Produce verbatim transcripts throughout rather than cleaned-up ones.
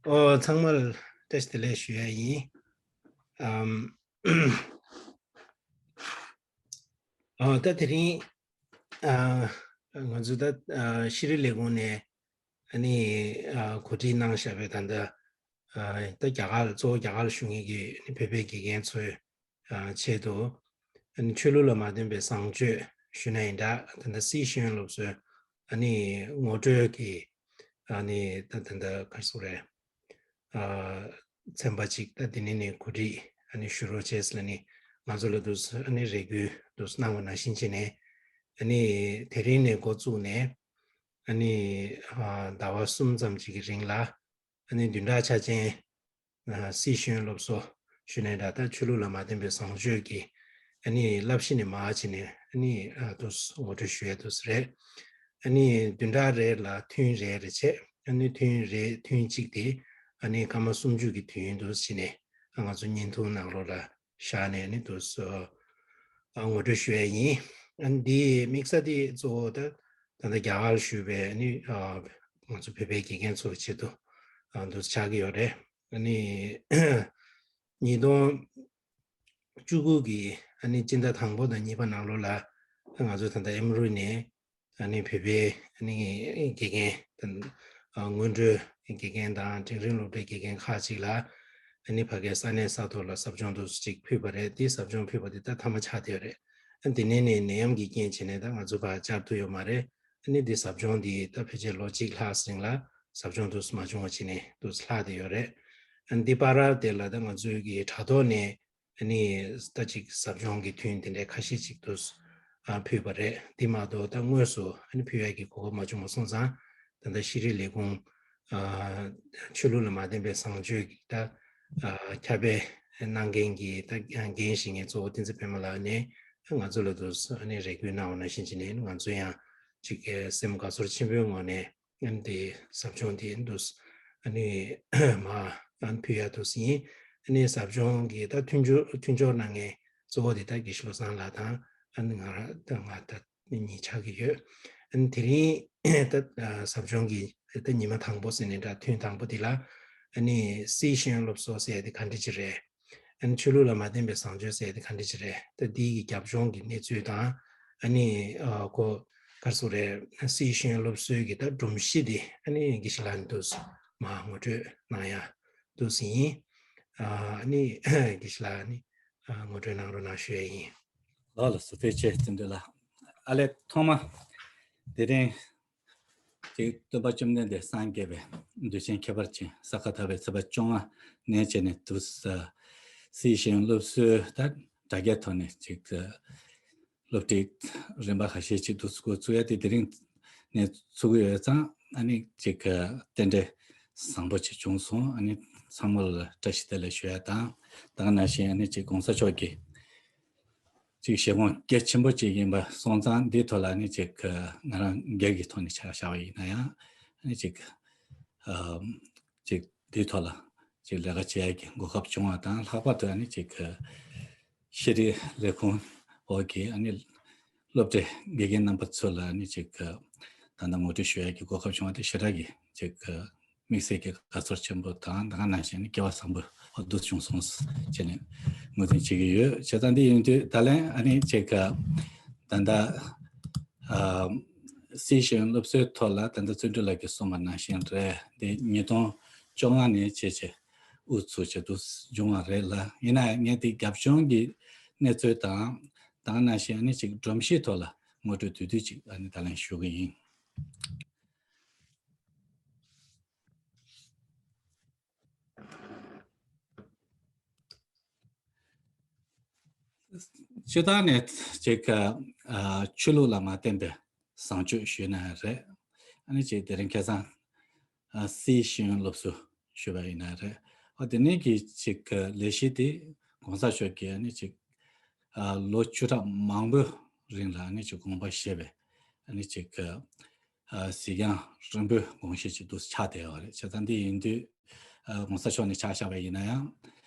ཨོ། ཚང་མར་བཀྲ་ཤིས་བདེ་ལེགས་ཞུ་ཡ་ཡིན། ཨམ། ཨོ། ད་དེ་རིང་ཨ། ང་ཚོ་ད་ཨ། ཤེས་རིག་ལས་ཁུངས་ནས་ཨ་ནི་ཨ། གོ་སྒྲིག་གནང་བཞག་པའི་ད་ལྟ་ཨ། ད་རྒྱ་གར་གཙོ་བོ་རྒྱ་གར་བཞུགས་མཁན་གྱི་ཨ་ནི་བོད་པའི་དགེ་རྒན་ཚོའི་ཨ། ཆེད་དུ་ཨ་ནི་ཆོས་ལུགས་ལ་མ་བརྟེན་པའི་བཟང་སྤྱོད་ཞུས་ན་ཡིན་འདྲ། ད་ལྟ་སི་ཤེས་ཡོན་སློབ་གསོའི་ཨ་ནི་ངོ་སྤྲོད་ཀྱི་ཨ་ནི་ད་ད་ལྟ་ག་རེ་ཟེར་དགོས་རེད། ཨ། ཚན་པ་གཅིག་ད་དེ་ནས་ནས་གོ་སྒྲིག་ཨ་ནི་ཞུ་རོགས་བྱས་ཟེར་ནས་ང་ཚོ་ལ་འདུག་ཨ་ནི་རེ་སྐུལ་འདུག་གནང་བ་ནང་བཞིན་བྱས་ནས། ཨ་ནི་དེ་རིང་ནས་འགོ་བཙུགས་ནས་ཨ་ནི་ཨ། ཟླ་བ་གསུམ་ཙམ་ཅིག་གི་རིང་ལ་ཨ་ནི་བདུན་ཕྲག་ཆ་ཅན་ཨ། སི་ཤེས་ཡོན་སློབ་གསོ་ཞུས་ན་འདྲ། ད་ཆོས་ལུགས་ལ་མ་བརྟེན་པའི་བཟང་སྤྱོད་ཀྱི་ཨ་ནི་བསླབ་གཞི་ནས་མར་བྱས་ནས་ཨ་ནི་ཨ། འདུག་ངོ་སྤྲོད་ཞུ་ཡ་འདུག་རེད། ཨ་ནི་བདུན་ཕྲག་རེ་ལ་ཐུན་རེ་རེ་བྱས། ཨ་ནི་ཐུན་རེ་ཐུན་གཅིག་དེ་ཨ་ནི་སྐར་མ་སུམ་ཅུ་གི་དུས་ཡུན་འདུག་བྱས་ནས་ཨ། ང་ཚོ་བརྙན་ཐུང་ནང་ལོགས་ལ་བཞག་ནས་ཨ་ནི་འདུག་སོ། ཨ། ངོ་སྤྲོད་ཞུ་ཡ་ཡིན། ཨ་ནི་འདིའི་དམིགས་ས་དེ་གཙོ་བོ་ད་ད་ལྟ་རྒྱ་གར་བཞུགས་པའི་ཨ་ནི་ཨ། ང་ཚོ་བོད་པའི་དགེ་རྒན་ཚོའི་ཆེད་དུ་ཨ། འདུག་ཆགས་ཀྱི་ཡོད་རེད། ཨ་ནི་ཉིས་སྟོང་བཅུ་དགུ་གི་ཨ་ནི་སྤྱི་ཟླ་དང་པོ་དང་གཉིས་པ་ནང་ལོགས་ལ་ང་ཚོ་ད་ལྟ་ཨེམ་རུ་ནས་ཨ་ནི་བོད་པའི་ཨ་ནི་དགེ་རྒན་དང་། ཨ། སྔོན་འགྲོའི་དགེ་རྒན་དང་འབྲིང་རིམ་སློབ་གྲྭའི་དགེ་རྒན་ཁག་ཅིག་ལ་ཨ་ནི་ཕ་གིའི་ས་གནས་ས་ཐོག་ལ་ཟབ་སྦྱོང་དུ་ཅིག་ཕུལ་བ་རེད། དེ་ཟབ་སྦྱོང་ཕུལ་བ་དེ་ད་མཐའ་མ་ཆགས་བསྡད་ཡོད་རེད། ཨ། དེ་ནས་ནས་ནད་ཡམས་ཀྱི་རྐྱེན་བྱས་ནས་ད་ང་ཚོ་ཕར་བཅར་ཐུབ་ཡོད་མ་རེད། ཨ་ནི་འདི་ཟབ་སྦྱོང་འདི་ད་ཕལ་ཆེར་ལོ་གཅིག་ལྷག་ཙམ་ལ་ཟབ་སྦྱོང་དུ་མ་བྱུང་བ་བྱས་ནས་དུ་ལྷག་བསྡད་ཡོད་རེད། ཨ་ནི་འདི་བར་དེ་ལ་ད་ང་ཚོའི་གི་དྲ་ཐོག་ནས་ཨ་ནི་ད་ཅིག་ཟབ་སྦྱོང་གི་ཐུན་དེ་འདྲའི་ཁ་ཤས་ཅིག་ཏུ་ཨ་ཕུལ་བ་རེད། དེ་མ་གཏོགས་ད་དངོས་སུ་ཨ་ནི་ཕུལ་ཡག་གི་གོ་སྐབས་མ་བྱུང་བ་སོང་ཙང་། ད་ལྟ་ཤེས་རིག་ལས་ཁུངས་ཨ་ཆོས་ལུགས་ལ་མ་བརྟེན་པའི་བཟང་སྤྱོད་ཀྱི་ད་ཨ་ཁྱབ་སྤེལ་གནང་མཁན་གྱི་ད་འགན་བཞེས་མཁན་གཙོ་བོ་བསྟན་འཛིན་པད་མ་ལགས་ནས་ང་ཚོ་ལ་དུ་ཨ་ནི་རེ་སྐུལ་གནང་བ་ནང་བཞིན་བྱས་ནས་ང་ཚོ་ཡང་ཅིག་སེམས་དགའ་ཚོར་ཆེན་པོའི་ངང་ནས། ཨ་ནི་དེ་ཟབ་སྦྱོང་དེ་འདུག་ཨ་ནི་མ་ཨ་ནི་ཕུལ་ཡག་འདུག་ཡིན། ཨ་ནི་ཟབ་སྦྱོང་གི་ད་མཐུན་སྦྱོར་མཐུན་སྦྱོར་གནང་མཁན་གཙོ་བོ་དེ་ད་དགེ་བཤེས་བློ་བཟང་ལགས་དང་ཨ་ནི་ང་རང་ད་ང་ད་གཉིས་ཆགས་ཀྱི་ཡོད། ཨ་ནི་དེ་རིང་ད་ཟབ་སྦྱོང་གི་ད་ཉི་མ་དང་པོ་ཟེར་ནས་འདྲ། ཐུན་དང་པོ་དེ་ལ་ཨ་ནི་སི་ཤེས་ཡོན་སློབ་གསོ་ཟེར་ཡག་དེ་ག་འདྲ་ཅིག་རེད། ཨ་ནི་ཆོས་ལུགས་ལ་མ་བརྟེན་པའི་བཟང་སྤྱོད་ཟེར་དེ་ག་འདྲ་ཅིག་རེད། ད་འདི་གི་རྒྱབ་ལྗོངས་ཀྱི་གནས་ཚུལ་དང་། ཨ་ནི་ཨ་ཁོ་ག་རེ་ཟེར་དགོས་རེད། སི་ཤེས་ཡོན་སློབ་གསོའི་གི་ད་སྒྲོམ་གཞི་དེ་ཨ་ནི་དགེ་བཤེས་ལགས་ནས་འདུག་མ་ངོ་སྤྲོད་གནང་ཡག་འདུག་ཡིན། ཨ་ནི་དགེ་བཤེས་ལགས་ཨ་ནི་ངོ་སྤྲོད་གནང་རོགས་གནང་ཞུ་ཡག་ཡིན། ལགས་ལགས་སོ། ཐུགས་རྗེ་ཆེ། བརྩོན་འགྲུས་ལགས། ཨ་ལས་ཐོག་མ་དེ་རིང་ཅིག་སྟོན་པ་བཅོམ་ལྡན་འདས་སངས་རྒྱས་པའི་དུས་ཆེན་ཁྱད་པར་ཅན་ས་ག་ཟླ་བའི་ཚེས་པ་བཅོ་ལྔ་ནས་བྱས་ནས་དུ་སི་ཤེས་ཡོན་སློབ་གསོའི་ད་དྲ་རྒྱའི་ཐོག་ནས་ཅིག་སློབ་ཁྲིད་རིམ་པ་ཁ་ཤས་ཅིག་ཏུ་འགོ་བཙུགས་ཡ་དེ་དེ་རིང་ནས་ཚུགས་ཀྱི་ཡོད་ཙང་། ཨ་ནི་ཅིག་རྟེན་འབྲེལ་བཟང་པོ་ཅིག་བྱུང་སོང་། ཨ་ནི་ཚང་མ་ལ་བཀྲ་ཤིས་བདེ་ལེགས་ཞུ་ཡ་དང་། ད་ག་ནང་བཞིན་ཨ་ནི་ཅིག་གོང་ས་མཆོག་གིས་ཅིག་བཞེད་དགོངས་གལ་ཆེན་པོ་ཅིག་ཡིན་པ་སོང་ཙང་། འདིའི་ཐོག་ལ་ནི་ཅིག་ང་རང་སྒེར་གྱི་ཐོག་ནས་ཆ་བཞག་པ་ཡིན་ན་ཡང་། ནི་ཅིག་ཨ་ཅིག་འདིའི་ཐོག་ལ་ཅིག་ལས་ཀ་བྱེད་ཡ་གི་གོ་སྐབས་བྱུང་བ་དང་། ལྷག་པར་དུ་ནི་ཅིག་ཤེས་རིག་ལས་ཁུངས་འོག་གི་ནི་སློབ་གྲྭའི་དགེ་རྒན་རྣམ་པ་ཚོ་ལ་ནི་ཅིག་ད་ལྟ་ངོ་སྤྲོད་ཞུ་ཡ་གི་གོ་སྐབས་བྱུང་བ་དེ་ཞེ་དྲག་གི་ཅིག་དམིགས་བསལ་གྱི་དགའ་ཚོར་ཆེན་པོ་དང་། ད་ག་ནང་བཞིན་སྐལ་བ་བཟང་པོ་འདུག་བྱུང་སོང་ཟེར་ནས་ངོས་འཛིན་བྱེད་ཀྱི་ཡོད། བྱས་ཙང་འདི་ཡིན་དུས་ད་ལན་ཨ་ནི་ཅིག་ད་ལྟ་ཨ་སི་ཤེས་ཡོན་སློབ་གསོའི་ཐོག་ལ་ད་ལྟ་བརྩོན་འགྲུས་ལགས་ཀྱིས་གསུངས་པ་ནང་བཞིན་རེད། འདི་ཉིས་སྟོང་བཅོ་ལྔ་ནས་བྱས་བྱས་དབུ་ཚུགས་བྱས་འདུག་བྱུང་བ་རེད་ལ། ཡིན་ན་ངས་འདི་རྒྱབ་ལྗོངས་ཀྱི་གནས་ཚུལ་དང་། ད་ག་ནང་བཞིན་ཨ་ནི་ཅིག་སྒྲོམ་གཞིའི་ཐོག་ལ་ངོ་སྤྲོད་བསྡུས་བསྡུས་ཅིག་ཨ་ནི་ད་ལན་ཞུ་གི་ཡིན། སྤྱིར་བཏང་ནས་ཅིག་ཨ་ཆོས་ལུགས་ལ་མ་བརྟེན་པའི་བཟང་སྤྱོད་ཞུས་ན་རེད། ཨ་ནི་ཅིག་དེ་རིང་ཁ་སང་ཨ་སི་ཤེས་ཡོན་སློབ་གསོ་ཞུས་པ་ཡིན་ན་རེད། ཨ་དེ་ནས་ཀྱི་ཅིག་ལས་གཞི་དེ་གོང་ས་མཆོག་གིས་ཨ་ནི་ཅིག་ཨ་ལོ་བཅུ་ཕྲག་མང་པོའི་རིང་ལ་ཨ་ནི་ཅིག་དགོངས་པ་བཞེས་པའི་ཨ་ནི་ཅིག་ཨ་གཟིགས་རྒྱང་རིང་པོའི་དགོངས་བཞེད་ཅིག་ཏུ་ཆགས་བསྡད་ཡོད་རེད། བྱས་ཙང་འདི་ཡིན་དུས་ཨ་གོང་ས་མཆོག་ནས་ཆ་བཞག་པ་ཡིན་ན་ཡང་།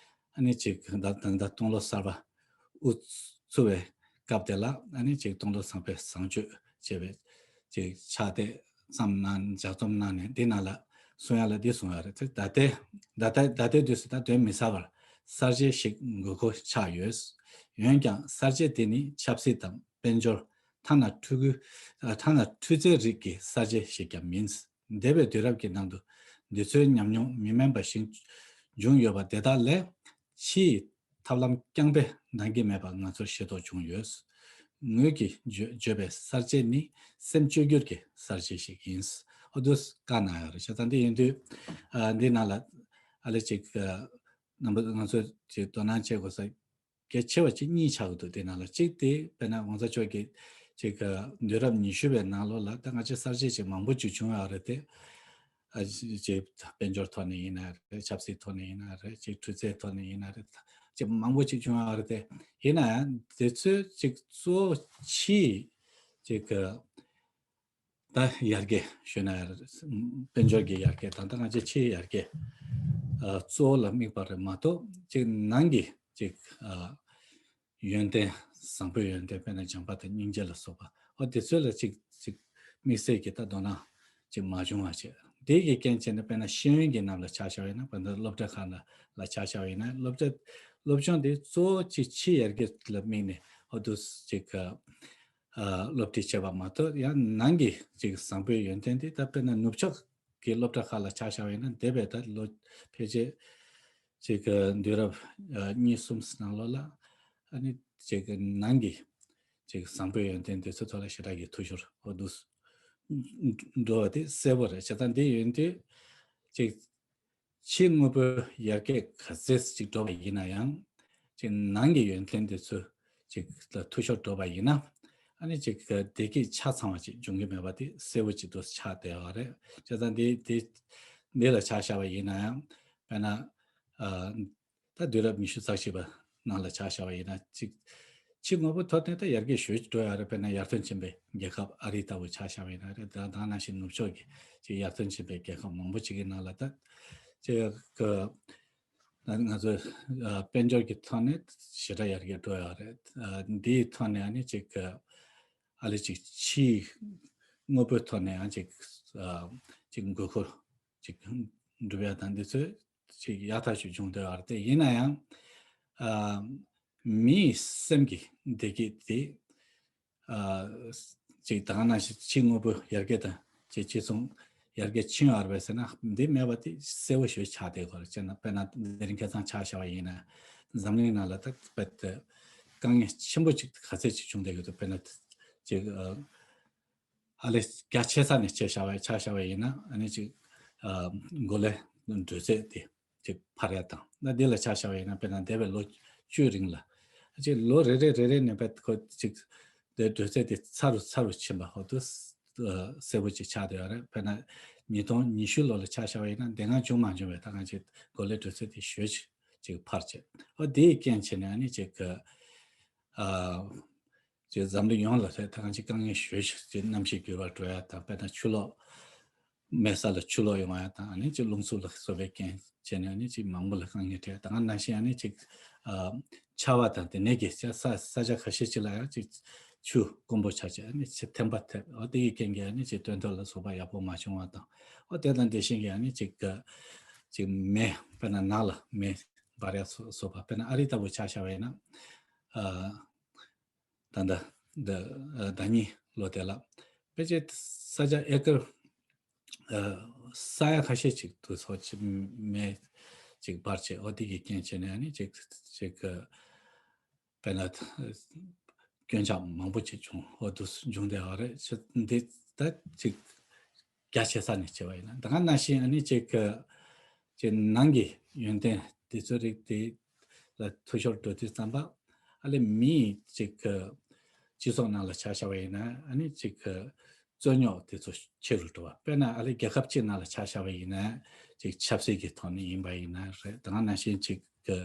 ཨ་ནི་ཅིག་ད་ད་ད་སྟོང་ལོ་གསར་པ་དབུ་ཚུགས་པའི་སྐབས་དེ་ལ་ཨ་ནི་ཅིག་སྟོང་ལོ་བཟང་པོའི་བཟང་སྤྱོད་ཅེས་པའི་ཅིག་ཕྱག་དེབ་བརྩམས་གནང་། ལྗགས་རྩོམ་གནང་ནས་འདི་ནང་ལ་ གསུང་ཡ་ལ་འདི་གསུང་ཡ་རེད། ད་ལྟའི་ད་ལྟའི་ད་ལྟའི་དུས་སུ་ད་དོན་མི་ཟ་བར་གསར་བརྗེ་ཞིག་དགོས་མཁོ་ཆགས་ཡོད། འོན་ཀྱང་གསར་བརྗེ་དེ་ནི་ཆབ་སྲིད་དང་དཔལ་འབྱོར། ཐ་ན་འཕྲུལ་ཁུལ་ཐ་ན་འཕྲུལ་རྩལ་རིགས་ཀྱི་གསར་བརྗེ་ཞིག་ཀྱང་མིན། འདས་པའི་དུས་རབས་ཀྱི་ནང་དུ་འདི་ཚོའི་ཉམས་མྱོང་མི་དམན་པ་ཞིག་བྱུང་ཡོད་པ་དེ་དག་ལས་ཕྱིའི་ཐབས་ལམ་རྐྱང་པས་འདང་གི་མེད་པ་ང་ཚོར་ཤེས་རྟོགས་བྱུང་ཡོད། ངོས་ཀྱིས་བརྗོད་བརྗོད་པའི་གསར་བརྗེ་ནི་སེམས་བཅོས་བསྒྱུར་གྱི་གསར་བརྗེ་ཞིག་ཡིན། ཨོ་དུས་བཀའ་གནང་ཡོད་རེད། བྱས་ཙང་འདི་ཡིན་དུས་ཨ་འདི་ནང་ལ་ཨ་ལེ་ཅིག་ཨ་རྣམ་པ་ང་ཚོས་ཅིག་དོ་སྣང་བྱེད་དགོས་ས་གལ་ཆེ་བ་ཅིག་གཉིས་ཆགས་ཀྱི་འདུག་དེ་ནང་ལ་གཅིག་དེ་དཔེར་ན་ྋགོང་ས་མཆོག་གིས་ཅིག་དུས་རབས་ཉི་ཤུ་པའི་ནང་ལོགས་ལ་ད་ང་ཚོས་གསར་བརྗེ་ཅིག་མང་པོ་ཅིག་བྱུང་ཡོད་རེད་དེ། ཨ་ཅིག་དཔལ་འབྱོར་ཐོག་ནས་ཡིན་ན་རེད། ཆབ་སྲིད་ཐོག་ནས་ཡིན་ན་རེད། ཅིག་འཕྲུལ་རྩལ་ཐོག་ནས་ཡིན་ན་རེད། ཅིག་མང་པོ་ཅིག་བྱུང་ཡོད་རེད་དེ། ཡིན་ན་ཡང་དེ་ཚོའི་ཅིག་གཙོ་བོ་ཕྱིའི་ཅིག་ད་ཡར་རྒྱས་ཞུས་ན་དཔལ་འབྱོར་གྱི་ཡར་རྒྱས་དང་ད་ང་ཚོའི་ཕྱིའི་ཡར་རྒྱས་ཨ་གཙོ་བོ་ལ་དམིགས་པ་རེད་མ་གཏོགས་ཅིག་ནང་གི་ཅིག་ཨ་ཡོན་ཏན་བཟང་པོའི་ཡོན་ཏན་དཔེར་ན་བྱམས་པ་དང་སྙིང་རྗེ་ལ་སོགས་པ་ཨོ་དེ་ཚོ་ལ་ཅིག་ཅིག་དམིགས་བསལ་གྱི་ད་དོ་སྣང་ཅིག་མ་བྱུང་བ་བྱས། དེ་གི་རྐྱེན་བྱས་ནས་དཔེར་ན་ཤེས་ཡོན་གྱི་ནང་ལ་ཆ་བཞག་པ་ཡིན་ན་དཔེར་ན་སློབ་གྲྭ་ཁག་ལ་ལ་ཆ་བཞག་པ་ཡིན་ན་སློབ་གྲྭ་སློབ་སྦྱོང་དེ་གཙོ་བོ་ཅིག་ཕྱི་ཡར་རྒྱས་ལ་དམིགས་ནས་ཨོ་དུ་ཅིག་ཨ་སློབ་ཁྲིད་བྱས་པ་མ་གཏོགས་ཡང་ནང་གི་ཅིག་བཟང་པོའི་ཡོན་ཏན་དེ་ད་དཔེར་ན་ནུབ་ཕྱོགས་ཀྱི་སློབ་གྲྭ་ཁག་ལ་ཆ་བཞག་པ་ཡིན་ན་འདས་པའི་ད་ལོ་ཕལ་ཆེར་ཅིག་དུས་རབས་ཨ་གཉིས་གསུམ་ནང་ལོགས་ལ་ཨ་ནི་ཅིག་ནང་གི་ཅིག་བཟང་པོའི་ཡོན་ཏན་དེ་ཚོ་ཐོག་ལ་ཞེ་དྲག་གི་འཐུས་ཤོར་འོ་འདུག་འགྲོ་བ་དེ་གསལ་པོ་རེད། བྱས་ཙང་འདི་ཡོན་ཏན་ཅིག་ཕྱི་དངོས་པོའི་ཡར་རྒྱས་ག་ཚད་ཅིག་འགྲོ་བ་ཡིན་ན་ཡང་ཅིག་ནང་གི་ཡོན་ཏན་དེ་ཚོ་ཅིག་ལ་འཐུས་ཤོར་འགྲོ་བ་ཡིན་ན་ཨ་ནི་ཅིག་བདེ་སྐྱིད་ཆ་ཚང་བ་ཅིག་འབྱུང་གི་མེད་པ་དེ་གསལ་པོ་ཅིག་ཏུ་ཆགས་བསྡད་པ་རེད། བྱས་ཙང་འདི་འདི་འདི་ལ་ཆ་བཞག་པ་ཡིན་ན་ཡང་དཔེར་ན་ཨ་ད་དུས་རབས་ཉི་ཤུ་རྩ་གཅིག་པ་ནང་ལ་ཆ་བཞག་པ་ཡིན་ན་ཅིག་ཕྱི་དངོས་པོ་ཐོག་ནས་ད་ཡར་རྒྱས་ཞེ་པོ་ཅིག་འགྲོ་ཡོད་རེད། དཔེར་ན་ཡར་ཐོན་ཕྱིན་པའི་རྒྱལ་ཁབ་ཨ་རི་ལྟ་བུ་ཆ་བཞག་པ་ཡིན་ན་རེད། ད་ད་ནང་བཞིན་ནུབ་ཕྱོགས་ཀྱི་ཅིག་ཡར་ཐོན་ཕྱིན་པའི་རྒྱལ་ཁབ་མང་པོ་ཅིག་གི་ནང་ལ་ད་ཅིག་གི་ང་ཚོས་ཨ་དཔལ་འབྱོར་གྱི་ཐོག་ནས་ཞེ་དྲག་ཡར་རྒྱས་འགྲོ་ཡོད་རེད། ཨ་འདིའི་ཐོག་ནས་ཨ་ནི་ཅིག་གི་ཨ་ལེ་ཅིག་ཕྱིའི་དངོས་པོའི་ཐོག་ནས་ཡང་ཅིག་ཨ་ཅིག་དགོས་མཁོ་ཅིག་འགྲུབ་ཡ་དང་འདི་ཚོས་ཅིག་ཡག་ཐག་ཆོད་བྱུང་བསྡད་ཡོད་རེད། དེ་ཡིན་ན་ཡང་ཨ་མིའི་སེམས་ཀྱི་བདེ་སྐྱིད་དེ་ཨ་ཅིག་ད་ག་ནང་བཞིན་ཕྱི་དངོས་པོ་ཡར་རྒྱས་དང་ཅིག་ཕྱི་ཚོང་ཡར་རྒྱས་ཕྱིན་ཡོད་རེད་པས་ཟེར་ན་འདི་མེད་པ་དེ་གསལ་པོ་ཞེ་པོ་ཆགས་བསྡད་ཡོད་རེད། བྱས་ན་དཔེར་ན་དེ་རིང་ཁ་སང་ཆ་བཞག་པ་ཡིན་ན་འཛམ་གླིང་ནང་ལ་ད་དཔེ་དེ་དཀའ་ངལ་ཆེན་པོ་ཅིག་ག་ཚད་ཅིག་བྱུང་བསྡད་ཡོད་འདུག་དཔེར་ན་ཅིག་ཨ། ཨ་ལེ་རྒྱ་ཆེ་ས་ནས་ཆ་བཞག་པ་ཆ་བཞག་པ་ཡིན་ན་ཨ་ནི་ཅིག་ཨ་གོ་ལའི་དྲོད་ཚད་དེ་ཅིག་འཕར་ཡ་དང་། ད་འདི་ལ་ཆ་བཞག་པ་ཡིན་ན་དཔེར་ན་འདས་པའི་ལོ་བཅུའི་རིང་ལ་ཅིག་ལོ་རེ་རེ་རེ་རེ་ནས་དཔེ་ཁོ་ཅིག་དེ་དྲོད་ཚད་དེ་ཚ་རུ་ཚ་རུ་ཕྱིན་པ་ཧོ་ཏུ་ཨ་གསལ་པོ་ཅིག་ཆགས་བསྡད་ཡོད་རེད། དཔེར་ན་ཉིས་སྟོང་ཉི་ཤུ་ལོ་ལ་ཆ་བཞག་པ་ཡིན་ན་དེ་སྔ་བྱུང་མ་བྱུང་བའི་ད་གང་ཅིག་གོ་ལའི་དྲོད་ཚད་དེ་ཞེ་པོ་ཅིག་འཕར་བྱས། ཨོ་དེའི་རྐྱེན་བྱས་ནས་ཨ་ནི་ཅིག་ཨ། ཅིག་འཛམ་གླིང་ཡོངས་ལ་ད་གང་ཅིག་དཀའ་ངལ་ཞེ་པོ་ཅིག་གནམ་གཤིས་འགྱུར་བ་འགྲོ་ཡ་དང་དཔེར་ན་ཆུ་ལོག་མེ་ས་ལ་ཆུ་ལོག་ཡོང་ཡ་དང་ཨ་ནི་ཅིག་རླུང་འཚུབ་ལ་སོགས་པའི་རྐྱེན་བྱས་ནས་ཨ་ནི་ཅིག་མང་པོ་ལ་དཀའ་ངལ་འཕྲད་ད་ག་ནང་བཞིན་ཨ་ནི་ཅིག་ཨ་ཆར་པ་དང་དེ་ནས་ཀྱི་ས་ས་ཆ་ཁ་ཤས་ཅིག་ལ་ཡང་ཅིག་ཆུ་དཀོན་པོ་ཆགས་བྱས་ཨ་ནི་ཅིག་ཐན་པ་ཐེབས། ཨོ་དེ་ཡི་རྐྱེན་གྱིས་ཨ་ནི་ཅིག་སྟོན་ཐོག་ལ་སོགས་པ་ཡག་པོ་མ་བྱུང་བ་དང་ཨོ་དེ་དང་དེ་བཞིན་གྱི་ཨ་ནི་ཅིག་ཅིག་མེ་དཔེར་ན་ནགས་ལ་མེ་འབར་ཡ་སོགས་པ་དཔེར་ན་ཨ་རི་ལྟ་བུ་ཆ་བཞག་པ་ཡིན་ན་ཨ། ད་ལྟ་འདི་ཨ་ཟླ་གཉིས་ལོ་དེ་ལ་ཕལ་ཆེར་ས་ཆ་ཨེ་ཀར་ཨ་ས་ཡ་ཁ་ཤས་ཅིག་ཏུ་སོགས་ཅིག་མེ་ཅིག་འབར་བྱས་ཨོ་དེ་གི་རྐྱེན་བྱས་ནས་ཨ་ནི་ཅིག་ཅིག་ཨ་དཔེར་ན་སྐྱོན་ཆག་མང་པོ་ཅིག་བྱུང་ཨོ་དུ་བྱུང་བསྡད་པ་རེད། ཅི་འདི་ད་ཅིག་རྒྱ་ཆེ་ས་ནས་བྱས་པ་ཡིན་ན་ད་ག་ནང་བཞིན་ཨ་ནི་ཅིག་ཅིག་ནང་གི་ཡོན་ཏན་དེ་ཚོ་རིགས་དེ་ལ་འཐུས་ཤོར་འགྲོ་དུས་ཙམ་པ་ཨ་ལེ་མིའི་ཅིག་གི་སྤྱི་ཚོགས་ནང་ལ་ཆ་བཞག་པ་ཡིན་ན་ཨ་ནི་ཅིག་གི་རྩོད་རྙོག་དེ་ཚོ་ཆེ་རུ་འགྲོ་བ། དཔེར་ན་ཨ་ལེ་རྒྱལ་ཁབ་གཅིག་ནང་ལ་ཆ་བཞག་པ་ཡིན་ན་ཅིག་ཆབ་སྲིད་ཀྱི་ཐོག་ནས་ཡིན་པ་ཡིན་ན་རེད། ད་ག་ནང་བཞིན་ཅིག་གི་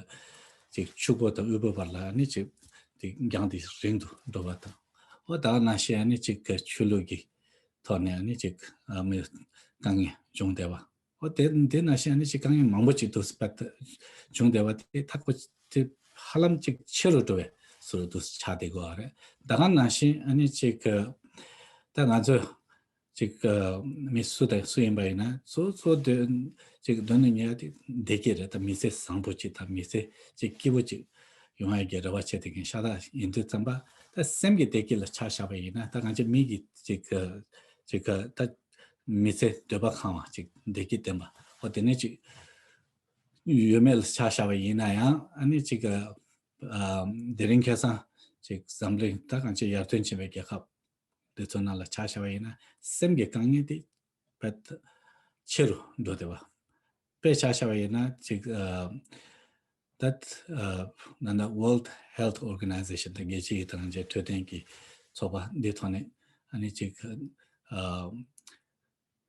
ཅིག་ཕྱུག་པོ་དང་དབུལ་པོ་བར་ལ་ཨ་ནི་ཅིག་དེ་རྒྱང་དེ་རིང་དུ་འགྲོ་བ་དང་། འོ་ད་ག་ནང་བཞིན་ཨ་ནི་ཅིག་གི་ཆོས་ལུགས་ཀྱི་ཐོག་ནས་ཨ་ནི་ཅིག་ཨ་མི་དཀའ་ངལ་བྱུང་བསྡད་པ། འོ་དེ་དེ་ནང་བཞིན་ཨ་ནི་ཅིག་དཀའ་ངལ་མང་པོ་ཅིག་འདུག་སྤེལ་བྱུང་བསྡད་པ་དེ་ཐག་པ་དེ་ཧ་ལམ་ཅིག་ཆེ་རུ་འགྲོ་བའི་ཟུར་དུ་ཆགས་བསྡད་དགོས་པ་རེད། ད་ག་ནང་བཞིན་ཨ་ནི་ཅིག་ད་ང་ཚོས་ ཅིག་ཨ་མི་སུ་དང་སུ་ཡིན་པ་ཡིན་ན་གཙོ་གཙོ་དོན་ཅིག་དོན་དུ་གཉེར་ཏེ་བདེ་སྐྱིད་རེད། ད་མི་ཚེ་བཟང་པོ་ཅིག་དང་མི་ཚེ་ཅིག་སྐྱིད་པོ་ཅིག་ཡོང་ཡ་གི་རེ་བ་བྱེད་དེ་མཁན་ཤ་སྟག་ཡིན་དུས་ཙམ་པ། ད་སེམས་ཀྱི་བདེ་སྐྱིད་ལ་ཆ་བཞག་པ་ཡིན་ན། ད་ང་ཚོ་མི་གི་ཅིག་ཅིག་ད་མི་ཚེ་འདོད་པ་ཁེངས་པ་ཅིག་བདེ་སྐྱིད་ལྡན་པ་འོ་དེ་ནས་ཅིག་ཡོད་མེད་ལ་ཆ་བཞག་པ་ཡིན་ན་ཡང་། ཨ་ནི་ཅིག་ཨ་དེ་རིང་ཁ་སང་ཅིག་འཛམ་གླིང་ད་གང་ཅི་ཡར་ཐོན་ཕྱིན་པའི་རྒྱལ་ཁབ་དེ་ཚོ་ནང་ལ་ཆ་བཞག་པ་ཡིན་ན། སེམས་ཀྱི་དཀའ་ངལ་དེ་དཔེ་ཆེ་རུ་འགྲོ་བསྡད་པ། དཔེ་ཆ་བཞག་པ་ཡིན་ན་ཅིག་ཨ་ད་ཨ་ད་ལྟ་World Health Organization དང་རྒྱལ་སྤྱིའི་དང་ཅིག་འཕྲོད་བསྟེན་གྱི་ཚོགས་པ་འདི་ཐོག་ནས་ཨ་ནི་ཅིག་ཨ་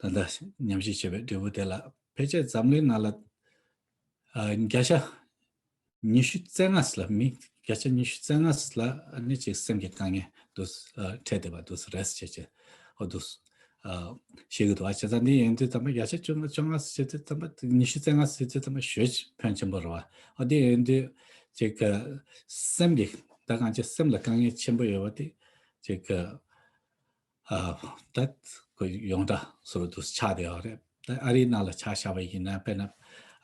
ད་ལྟ་ཉམས་ཞིབ་བྱས་པའི་འབྲས་བུ་དེ་ལ། ཕལ་ཆེར་འཛམ་གླིང་ནང་ལ་ཨ་བརྒྱ་ཆ་ཉི་ཤུ་རྩ་ལྔ་ལ། མི་བརྒྱ་ཆ་ཉི་ཤུ་རྩ་ལྔ་ལ་ཨ་ནི་ཅིག་སེམས་ཀྱི་དཀའ་ངལ་དུ་ཨ་འཕྲད་བསྡད་པ་དུ་རེད་ཟེར་བྱས་བྱས་འོ་དུ་ཨ་ཤེས་ཀྱི་འདུག་ཨ་བྱས་ཙང་འདི་ཡིན་དུས་ཙམ་པ་བརྒྱ་ཆ་བཅོ་ལྔ་བཅོ་ལྔ་ཟེར་དུས་ཙམ་པ། ཉི་ཤུ་རྩ་ལྔ་ཟེར་དུས་ཙམ་པ་ཞེ་ཕོན་ཆེན་པོ་རེད་བ། འོ་དེ་ཡིན་དུས་ཅིག་ཨ་སེམས་ཀྱི་ད་གང་ཅི་སེམས་ལ་དཀའ་ངལ་ཆེན་པོ་ཡོད་པ་དེ་ཅིག་ཨ། ཨ་ད་ཁོ་ཡོངས་གྲགས་སུ་རུ་དུ་ཆགས་བསྡད་ཡོད་རེད། ད་ཨ་རིའི་ནང་ལ་ཆ་བཞག་པ་ཡིན་ན། དཔེར་ན་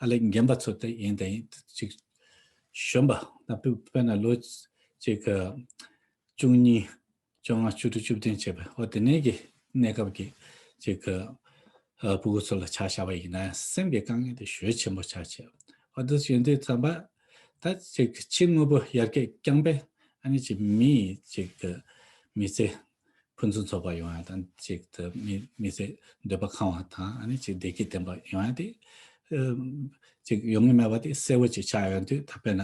ཨ་ལེ་རྒན་པ་ཚོ་དེ་ཡིན་དང་ཡིན་ཅིག་གཞོན་པ་ད་དཔེ་དཔེར་ན་ལོ་ཅིག་ཨ་བཅུ་གཉིས་བཅོ་ལྔ་བཅུ་དྲུག་བཅུ་བདུན་བྱས་པ་འོ་དེ་ནས་ཀྱི་གནས་སྐབས་ཀྱི་ཅིག་ཨ་ཕྲུ་གུ་ཚོ་ལ་ཆ་བཞག་པ་ཡིན་ན། སེམས་ཀྱི་དཀའ་ངལ་དེ་ཞེ་ཆེན་པོ་ཆགས་བྱས་འོ་དེ་ཡིན་དུས་ཙམ་པ། ད་ཅིག་ཕྱི་དངོས་པོ་ཡར་རྒྱས་རྐྱང་པས་ཨ་ནི་ཅིག་མི་ཅིག་མི་ཚེ་ཕུན་སུམ་ཚོགས་པ་ཡོང་ཡ་དང་། ཅིག་ཏུ་མི་མི་ཚེ་འདོད་པ་ཁེངས་པ་དང་། ཨ་ནི་ཅིག་བདེ་སྐྱིད་ལྡན་པ་ཡོང་ཡ་དེ་ཨ་ཅིག་ཡོང་གི་མེད་པ་དེ་གསལ་པོ་ཅིག་ཆགས་ཡོང་དུས། ད་དཔེར་ན་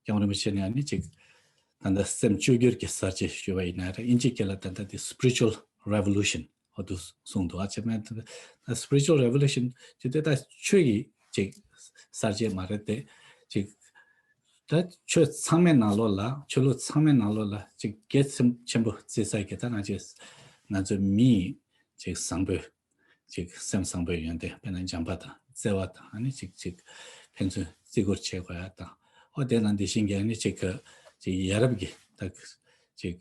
སྐྱབས་མགོན་རིན་པོ་ཆེ་ནས་ཨ་ནི་ཅིག་ད་ལྟ་སེམས་བཅོས་བསྒྱུར་གྱི་གསར་བརྗེ་ཞུ་བ་ཡིན་ན་རེད། དབྱིན་ཇིའི་སྐད་ལ་ད་ལྟ་དེ་spiritual revolution འོ་དུ་གསུངས་འདུག་ཨ་ཅེ་མེད་spiritual revolution ཅེས་དེ་ད་ཆོས་ཀྱི་ཅིག་གསར་བརྗེ་མ་རེད་དེ། ཅིག་ད་ཆོས་ཚང་མའི་ནང་ལོགས་ལ། ཆོས་ལུགས་ཚང་མའི་ནང་ལོགས་ལ་ཅིག་གལ་ཆེན་ཆེན་པོ་བརྩི་ས་གི་ད་ང་ཅེ་ང་ཚོ་མི་ཡི་ཅིག་བཟང་པོའི་ཅིག་སེམས་བཟང་པོའི་ཡོན་ཏན། དཔེར་ན་བྱམས་པ་དང་བརྩེ་བ་དང་། ཨ་ནི་ཅིག་ཅིག་ཕན་ཚུན་བརྩི་བཀུར་བྱེད་དགོས་ཡ་དང་། འོ་དེ་ནང་དེ་བཞིན་གྱི་ཨ་ནི་ཅིག་ཅིག་ཡ་རབས་ཀྱི་ད་ཅིག་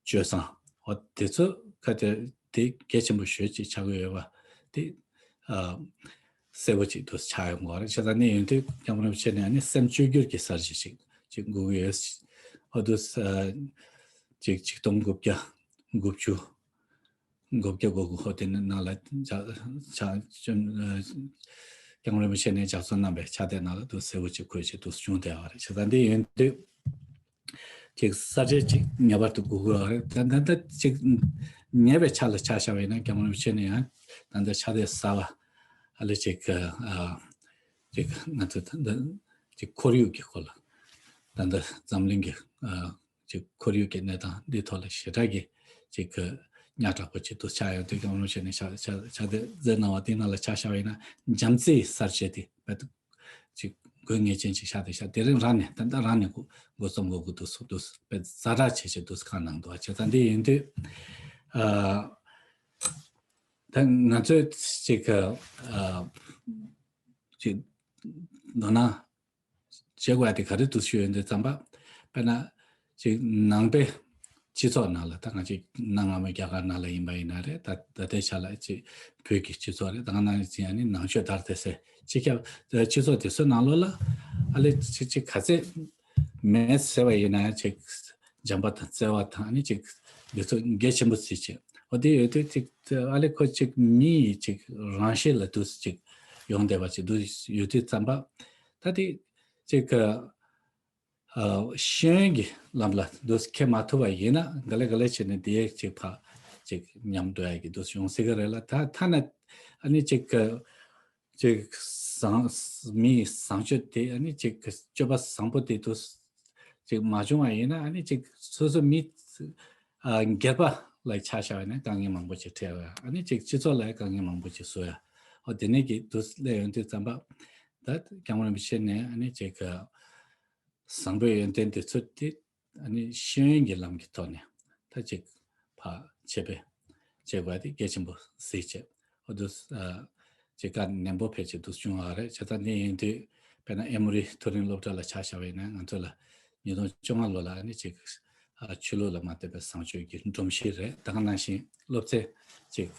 སྤྱོད་བཟང་འོ་དེ་ཚོ་ག་དེ་དེ་གལ་ཆེན་པོ་ཞེ་ཅིག་ཆགས་ཀྱི་ཡོད་པ་དེ་ཨ་གསལ་པོ་ཅིག་ཏུ་ཆགས་ཡོང་གི་རེད། བྱས་ཙང་ནི་ཡིན་དུས་སྐྱབས་མགོན་རིན་པོ་ཆེ་ནས་ཨ་ནི་སེམས་བཅོས་བསྒྱུར་གྱི་གསར་བརྗེ་ཅིག་ཅིག་དགོས་ཀྱི་ཡོད། འོ་དུས་ཨ་ཅིག་ཆིག་སྟོང་དགུ་བརྒྱ་དགུ་བཅུ་དགུ་བརྒྱ་དགུ་དགུ་འོ་དེ་ནང་ལ་ཕྱག་ཕྱག་སྐྱབས་མགོན་རིན་པོ་ཆེ་ནས་ལྗགས་རྩོམ་གནང་བའི་ཕྱག་དེབ་ནང་ལ་དུ་གསལ་པོ་ཅིག་འཁོད་ཅིག་ཏུ་བྱུང་བསྡད་པ་རེད། བྱས་ཙང་འདི་ཡིན་དུས་ཅིག་གསར་བརྗེ་ཅིག་ངེས་པར་དུ་དགོས་ཀྱི་ཡོད་རེད། ད་ད་ད་ཅིག་ཉེ་བའི་ཆར་ལ་ཆ་བཞག་པ་ཡིན་ན་སྐྱབས་མགོན་རིན་པོ་ཆེ་ནས་ཡང་ད་ལྟ་ཕྱག་དེབ་གསར་པ་ཨ་ལེ་ཅིག་ཨ་ཅིག་ང་ཚོ་ད་ལྟ་ཅིག་ཁོར་ཡུག་གི་སྐོར་ལ། ད་ལྟ་འཛམ་གླིང་གི་ཨ་ཅིག་ཁོར་ཡུག་གི་གནས་སྟངས་འདི་ཐོག་ལ་ཞེ་དྲག་གི་ཅིག་གི་གཉའ་དྲག་པོ་ཅིག་ཏུ་ཆགས་ཡོང་དུས། སྐྱབས་མགོན་རིན་པོ་ཆེ་ནས་ཕྱག་ཕྱག་ཕྱག་དེབ་མཛད་གནང་བ་དེ་ནང་ལ་ཆ་བཞག་པ་ཡིན་ན། བྱམས་བརྩེའི་གསར་བརྗེ་དེ་རྦད་དེ་ཅིག་དགོས་ངེས་ཅན་ཅིག་ཆགས་བསྡད་ཤག་དེ་རིང་རང་ནས་ད་ལྟ་རང་ནས་འགོ་འགོ་རྩོམ་འགོ་དགོས་འདུག་སོགས་འདུག་དཔེ་ཛ་དྲག་བྱས་བྱས་འདུག་གང་གནང་འདུག་བྱས་ཙང་འདི་ཡིན་དུས་ཨ་ད་ང་ཚོས་ཅིག་ཨ་ཅིག་མདོར་ན་བྱེད་དགོས་ཡ་དེ་ག་རེ་འདུག་ཞུ་ཡོང་དུས་ཙམ་པ། དཔེར་ན་ཅིག་ནང་པའི་སྤྱི་ཚོགས་ནང་ལ། ད་ང་ཅིག་གནའ་སྔ་མོའི་རྒྱ་གར་ནང་ལ་ཡིན་པ་ཡིན་ན་རེད། ད་ད་ལྟའི་ཆ་ལ་ཅིག་བོད་ཀྱི་སྤྱི་ཚོགས་རེད། ད་ག་ནང་བཞིན་ཡང་ནི་ནང་ཆོས་དར་དེ་སེ་སྤྱི་ཁྱབ་སྤྱི་ཚོགས་དེ་ཚོའི་ནང་ལོགས་ལ་ཨ་ལེ་ཅིག་ཅིག་ག་ཚད་མེད་ཟེར་བ་ཡིན་ན་ཡང་ཅིག་བྱམས་པ་དང་བརྩེ་བ་དང་ཨ་ནི་ཅིག་འདི་ཚོ་གལ་ཆེན་པོ་བརྩི་བྱས། འོ་དེ་ཡོད་དུས་ཅིག་ཨ་ལེ་ཁོ་ཅིག་མི་ཡི་ཅིག་རང་ཤེད་ལ་འདུག་ཅིག་ཡོང་བསྡད་པ་ཅིག་འདུག་ཡོད་དུས་ཙམ་པ། ད་དེ་ཅིག་ཨ་ཤེས་ཡོན་གྱི་ལམ་ལ་འདུག་འཁྱེར་མ་ཐུབ་པ་ཡིན་ན། ག་ལེ་ག་ལེ་བྱས་ནས་དེ་ཅིག་ཕར་ཅིག་ཉམས་འགྲོ་ཡ་གི་འདུག་ཡོང་སྲིད་གི་རེད་ལ། ད་ཐ་ན་ཨ་ནི་ཅིག་ཅིག་བཟང་མི་ཡི་བཟང་སྤྱོད་དེ། ཨ་ནི་ཅིག་སྤྱོད་པ་བཟང་པོ་དེ་འདུག་ཅིག་མ་བྱུང་བ་ཡིན་ན། ཨ་ནི་ཅིག་སོ་སོ་མི་ཨ་སྒེར་པ་ལ་ཆ་བཞག་པ་ཡིན་ན་དཀའ་ངལ་མང་པོ་ཅིག་འཕྲད་ཡ། ཨ་ནི་ཅིག་སྤྱི་ཚོགས་ལ་དཀའ་ངལ་མང་པོ་ཅིག་བཟོ་ཡ། འོ་དེ་ནས་ཀྱི་འདུག་སླེབས་ཡོང་དུས་ཙམ་པ། ད་སྐྱབས་མགོན་རིན་པོ་ཆེ་ནས་ཨ་ནི་ཅིག་བཟང་པོའི་ཡོན་ཏན་དེ་ཚོ་དེ་ཨ་ནི་ཤེས་ཡོན་གྱི་ལམ་གྱི་ཐོག་ནས་ད་ཅིག་ཕར་ཆེད་སྤེལ་བྱེད་དགོས་དེ་གལ་ཆེན་པོ་གཟིགས་བྱས། འོ་འདུག་ཨ་ཅིག་བཀའ་ནན་པོ་ཕལ་ཆེར་འདུག་བྱུང་བ་རེད། བྱས་ཙང་འདི་ཡིན་དུས་དཔེར་ན་ཨེ་མོ་རི་མཐོ་རིམ་སློབ་གྲྭ་ལ་ཆ་བཞག་པ་ཡིན་ན། ང་ཚོ་ལ་ཉིས་སྟོང་བཅོ་ལྔ་ལོ་ལ་ཨ་ནི་ཅིག་ཨ་ཆོས་ལུགས་ལ་མ་ལྟོས་པའི་བཟང་སྤྱོད་ཀྱི་སྒྲོམ་གཞི་རེད། ད་ག་ནང་བཞིན་སློབ་ཚན་ཅིག་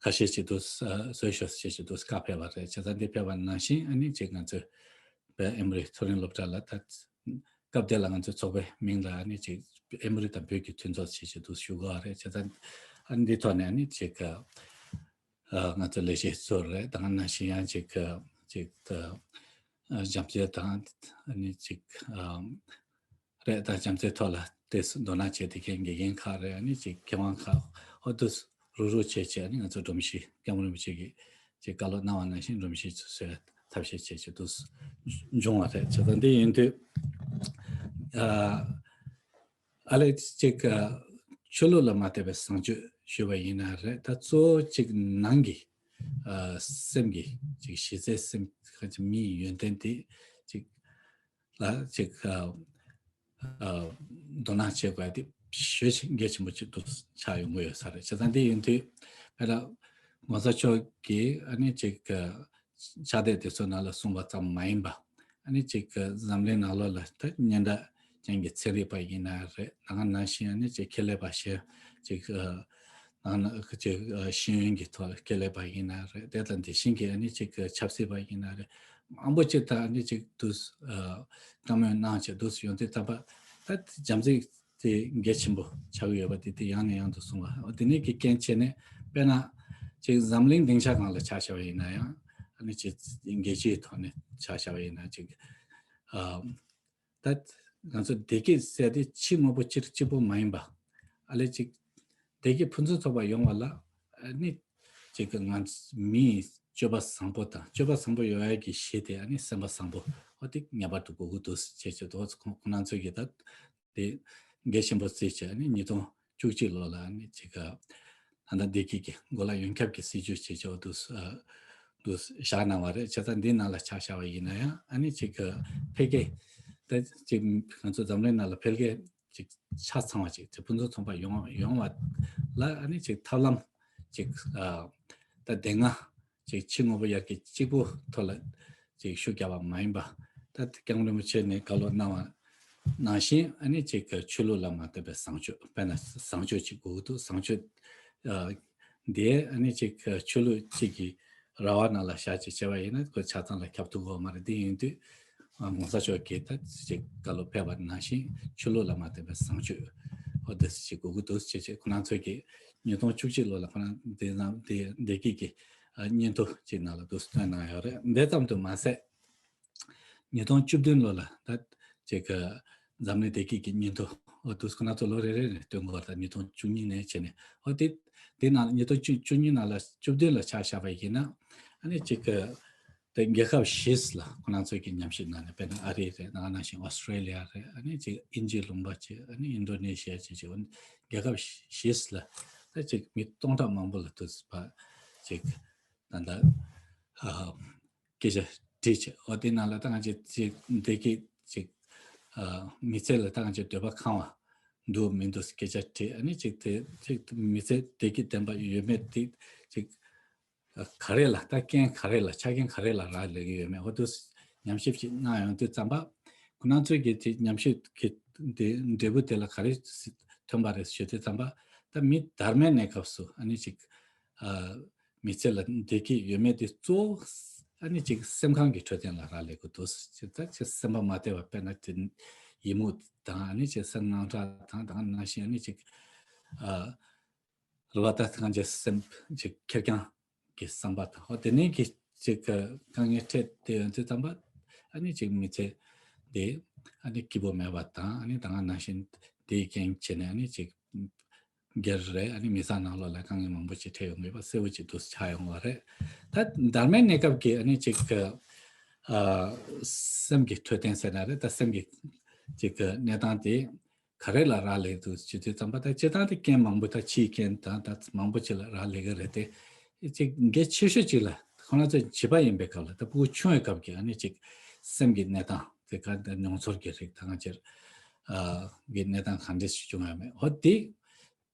ཁ་ཤས་ཅིག་འདུག་ཨ་བཟོས་ཤོག་ཅེས་ཅིག་འདུག་བཀའ་ཕེབས་པ་རེད། བྱས་ཙང་འདི་ཕེབས་པ་ནང་བཞིན་ཨ་ནི་ཅིག་ང་ཚོས་པའི་ཨེ་མོ་རི་མཐོ་རིམ་སློབ་གྲྭ་ལ་ད་སྐབས་དེ་ལ་ང་ཚོའི་ཚོགས་པའི་མིང་ལ་ཨ་ནི་ཅིག་ཨེ་མོ་རི་དང་བོད་ཀྱི་མཐུན་ཚོགས་ཅེས་ཅིག་འདུག་ཞུ་དགོས་པ་རེད། བྱས་ཙང་ཨ་ནི་འདི་ཐོག་ནས་ཨ་ནི་ཅིག་ཨ་ང་ཚོ་ལས་བྱེད་ཚོ་རེད། ད་ག་ནང་བཞིན་ཡང་ཅིག་ཅིག་ད་བྱམས་བརྩེ་དང་ཨ་ནི་ཅིག་རེད། ད་བྱམས་བརྩེའི་ཐོག་ལ་དེ་དོ་སྣང་བྱས་ཏེ་མཁན་དགེ་རྒན་ཁག་རེད། ཨ་ནི་ཅིག་མཁས་དབང་ཁག་ཨོ་དུ་རུག་རུག་བྱས་བྱས་ཨ་ནི་ང་ཚོ་སྒྲོམ་གཞི་སྐྱབས་མགོན་རིན་པོ་ཆེ་གིས་ཅིག་བཀའ་སློབ་གནང་བ་ནང་བཞིན་སྒྲོམ་གཞི་བཟོས་ཐབས་ཤེས་བྱས་བྱས་འདུག་འབྱུང་བ་རེད། བྱས་ཙང་འདི་ཡིན་དུས་ཨ་ཨ་ལས་ཅིག་ཆོས་ལུགས་ལ་མ་ལྟོས་པའི་བཟང་སྤྱོད་ཞུས་པ་ཡིན་ན་རེད། ད་གཙོ་བོ་ཅིག་ནང་གི་ཨ་སེམས་ཀྱི་ཅིག་གཞི་རྩའི་སེམས་ཁ་ཅིག་མིའི་ཡོན་ཏན་དེ་ཅིག་ལ་ཅིག་ཨ་ཨ་དོ་སྣང་བྱེད་དགོས་དེ་ཞེ་གལ་ཆེན་པོ་ཅིག་ཏུ་ཆགས་ཡོང་གི་ཡོད་ས་རེད། བྱས་ཙང་འདི་ཡིན་དུས་དཔེར་ན་གོང་ས་མཆོག་གིས་ཨ་ནི་ཅིག་ཕྱག་དེབ་དེ་ཚོ་ནང་ལ་གསུངས་པ་ཙམ་མ་ཡིན་པ་ཨ་ནི་ཅིག་འཛམ་གླིང་ནང་ལོགས་ལ་ད་སྙན་གྲགས་ཅན་གྱི་ཚན་རིག་པ་ཡིན་ན་རེད། ད་ག་ནང་བཞིན་ཨ་ནི་ཅིག་ཁེ་ལས་པ་ཞིག་ཅིག་ཨ་ནང་ན་ཅིག་ཨ་ཤེས་ཡོན་གྱི་ཐོག་ཁེ་ལས་པ་ཡིན་ན་རེད། དེ་དང་དེ་བཞིན་གྱི་ཨ་ནི་ཅིག་ཆབ་སྲིད་པ་ཡིན་ན་རེད། མང་པོ་ཅིག་ད་ཨ་ནི་ཅིག་འདུག་ཨ་བཀའ་མོལ་གནང་བྱས་འདུག་ཡོང་དུས་ད་པ་ད་བྱམས་བརྩེ་དེ་གལ་ཆེན་པོ་ཆགས་ཀྱི་ཡོད་པ་དེ་དེ་ཡང་ནས་ཡང་དུ་གསུངས་པ། འོ་དེ་ནས་ཀྱི་རྐྱེན་བྱས་ནས་དཔེར་ན་ཅིག་འཛམ་གླིང་སྡིངས་ཆ་སྒང་ལ་ཆ་བཞག་པ་ཡིན་ན་ཡང་ཨ་ནི་ཅིག་རྒྱལ་སྤྱིའི་ཐོག་ནས་ཆ་བཞག་པ་ཡིན་ན་ཅིག་ཨ་ད་ང་ཚོ་བདེ་སྐྱིད་ཟེར་དེ་ཕྱི་དངོས་པོ་སྤྱིར་གཅིག་པོ་མ་ཡིན་པ་ཨ་ལས་ཅིག་བདེ་སྐྱིད་ཕུན་སུམ་ཚོགས་པ་ཡོང་བ་ལ་ཨ་ནི་ཅིག་ང་མིའི་སྤྱོད་པ་བཟང་པོ་དང་སྤྱོད་པ་བཟང་པོ་ཡོང་ཡ་གི་གཞི་དེ་ཨ་ནི་སེམས་པ་བཟང་པོ་འོ་དེ་ངེས་པར་དུ་དགོས་ཀྱི་འདུག་ཅེས་བྱས་འདུག་ཁོང་ཁོང་རྣམ་ཚོས་ཀྱིས་ད་དེ་གལ་ཆེན་པོ་བརྩིས་བྱས་ཨ་ནི་ཉིས་སྟོང་བཅུ་གཅིག་ལོ་ལ་ཨ་ནི་ཅིག་ད་ལྟ་བདེ་སྐྱིད་ཀྱི་གོ་ལ་ཡོངས་ཁྱབ་ཀྱི་སྲིད་ཇུས་བྱས་བྱས་འོ་དུ་དུ་བཞག་གནང་བ་རེད། བྱས་ཙང་འདི་ནང་ལ་ཆ་བཞག་པ་ཡིན་ན་ཡང་ཨ་ནི་ཅིག་འཕེལ་རྒྱས་ད་ཅིག་ང་ཚོ་འཛམ་གླིང་ནང་ལ་འཕེལ་རྒྱས་ཅིག་ཆ་ཚང་བ་ཅིག་ཅིག་ཕུན་སུམ་ཚོགས་པ་ཡོང་ཡོང་བ་ལ་ཨ་ནི་ཅིག་ཐབས་ལམ་ཅིག་ད་སྡེ་ལྔ་ཅིག་ཕྱི་དངོས་པོ་ཡར་རྒྱས་གཅིག་པུ་ཐོག་ལ་ཅིག་ཤུགས་རྒྱབ་པ་མ་ཡིན་པ་ད་སྐྱབས་མགོན་རིན་པོ་ཆེ་ནས་བཀའ་སློབ་གནང་བ་ནང་བཞིན་ཨ་ནི་ཅིག་ཆོས་ལུགས་ལ་མ་ལྟོས་པའི་བཟང་སྤྱོད་དཔེར་ན་བཟང་སྤྱོད་ཅིག་དགོས་ཀྱི་འདུག་བཟང་སྤྱོད་འདིའི་ཨ་ནི་ཅིག་ཆོས་ལུགས་གཅིག་གི་ར་བ་ནང་ལ་བཞག་ཅིག་བྱས་པ་ཡིན་ན་ཁོ་ཆ་ཚང་ལ་ཁྱབ་ཐུབ་ཀྱི་ཡོད་མ་རེད། འདི་ཡིན་དུས་ཨ་གོང་ས་མཆོག་གིས་ད་ཅིག་བཀའ་སློབ་ཕེབས་པ་ནང་བཞིན་ཆོས་ལུགས་ལ་མ་ལྟོས་པའི་བཟང་སྤྱོད་འོ་དེ་ཅིག་དགོས་ཀྱི་འདུག་ཅེས་བྱས་ཁོ་རང་ཚོས་ཀྱིས་ཉིས་སྟོང་བཅུ་གཅིག་ལོ་ལ་ཁོ་རང་དེ་ནང་དེ་བདེ་སྐྱིད་ཀྱི་ཨ་སྙན་ཐོ་ཅིག་ནང་ལ་འདུག་བཏོན་གནང་ཡོད་རེད། འདི་ཙམ་དུ་མ་ཟད། ཉིས་སྟོང་བཅུ་བདུན་ལོ་ལ་ད་ཅིག་གི་འཛམ་གླིང་བདེ་སྐྱིད་ཀྱི་སྙན་ཐོ་འོ་དུས་ཁོ་ན་ཚོ་ལོ་རེ་རེ་ནས་སྟོན་དགོས་པ་དང་ཉིས་སྟོང་བཅུ་གཉིས་ནས་བྱས་ནས་འོ་དེ་དེ་ནང་ཉིས་སྟོང་བཅུ་བཅུ་གཉིས་ནང་ལ་བཅུ་བདུན་ལ་ཆ་བཞག་པ་ཡིན་ན་ཨ་ནི་ཅིག་གི་དེ་རྒྱལ་ཁབ་བཞི་ལ་ཁོ་ན་ཚོ་གི་ཉམས་ཞིབ་ནང་ནས་དཔེར་ན་ཨ་རི་རེད། ད་ག་ནང་བཞིན་ཨོ་སི་ཀྲེ་ལི་ཡ་རེད། ཨ་ནི་ཅིག་དབྱིན་ཇི་ལུང་པ་ཅིག་ཨ་ནི་ཨིན་ཌོ་ནེ་ཤི་ཡ་ཅིག་ཅིག་རྒྱལ་ཁབ་བཞི་ལ་ད་ཅིག་མི་སྟོང་ཕྲག་མང་པོ་ལ་དུས་པ་ཅིག་ད་ལྟ་ཨ། སྐད་ཆ་དྲིས་བྱས་འོ་དེ་ནང་ལ་ད་ང་ཅིག་ཅིག་བདེ་སྐྱིད་ཅིག་ཨ་མི་ཚེ་ལ་ད་ང་ཅིག་འདོད་པ་ཁེངས་པ་འདུག་མི་འདུག་སྐད་ཆ་དྲིས། ཨ་ནི་ཅིག་དེ་ཅིག་མི་ཚེ་བདེ་སྐྱིད་ལྡན་པ་ཡོད་མེད་དེ་ཅིག་ཨ་ག་རེ་ལ་ད་རྐྱེན་ག་རེ་ལ་ཆ་རྐྱེན་ག་རེ་ལ་རག་ལས་ཀྱི་ཡོད་མེད་འོ་དུ་ཉམས་ཞིབ་ཅིག་གནང་ཡོང་དུས་ཙམ་པ་ཁོ་རང་ཚོས་ཀྱི་དེ་ཉམས་ཞིབ་ཀྱི་དེ་འབྲས་བུ་དེ་ལ་ག་རེ་ཐོན་པ་རེད་ཞུ་དུས་ཙམ་པ་ད་མི་དར་མའི་གནས་སྐབས་སུ་ཨ་ནི་ཅིག་ཨ། མི་ཚེ་ལ་བདེ་སྐྱིད་ཡོད་མེད་དེ་གཙོ་བོ་ཨ་ནི་ཅིག་སེམས་ཁམས་ཀྱི་འཕྲོད་བསྟེན་ལ་རག་ལས་དགོས་འདུག་ཅེས་ད་ཅིག་སེམས་པ་མ་བདེ་བ་དཔེར་ན་ཅིག་ཡི་མུག་དང་ཨ་ནི་ཅིག་སེམས་དངངས་སྐྲག་དང་ད་ག་ནང་བཞིན་ཨ་ནི་ཅིག་ཨ་རུ་བ་ད་གང་ཅིག་སེམས་ཅིག་ཁེར་རྐྱང་གི་བསམ་པ་དང་ཨོ་དེ་ནས་ཀྱི་ཅིག་དཀའ་ངལ་འཕྲད་དེ་ཡོང་དུས་ཙམ་པ་ཨ་ནི་ཅིག་མི་ཚེ་དེ་ཨ་ནི་སྐྱིད་པོ་མེད་པ་དང་ཨ་ནི་ད་ག་ནང་བཞིན་དེའི་རྐྱེན་བྱས་ནས་ཨ་ནི་ཅིག་སྒེར་རེད། ཨ་ནི་མི་ཚང་ནང་ལོགས་ལ་དཀའ་ངལ་མང་པོ་ཅིག་འཕྲད་ཡོང་གི་ཡོད་པ་གསལ་པོ་ཅིག་ཏུ་ཆགས་ཡོང་བ་རེད། ད་དར་མའི་གནས་སྐབས་ཀྱི་ཨ་ནི་ཅིག་ཨ་སེམས་ཀྱི་འཕྲོད་བསྟེན་ཟེར་ན་རེད། ད་སེམས་ཀྱི་ཅིག་གནས་སྟངས་དེ་ག་རེ་ལ་རག་ལས་འདུག་ཅེས་དུས་ཙམ་པ་ད་སྤྱིར་བཏང་དེ་རྐྱེན་མང་པོ་ད་ཕྱིའི་རྐྱེན་དང་ད་མང་པོ་ཅིག་ལ་རག་ལས་ཀྱི་རེད་དེ། ཅིག་གལ་ཆེ་ཤོས་ཅིག་ལ་ཁོ་ན་ཚོ་བྱིས་པ་ཡིན་པའི་སྐབས་ལ་ད་ཕྲུ་གུ་ཆུང་བའི་སྐབས་ཀྱི་ཨ་ནི་ཅིག་སེམས་ཀྱི་གནས་སྟངས་དེ་ག་ད་མྱོང་ཚོར་གྱི་རིགས་ད་གང་ཅིར་ཨ་གི་གནས་སྟངས་གང་འདྲ་ཞིག་བྱུང་ཡོད་མེད་འོ་དེ་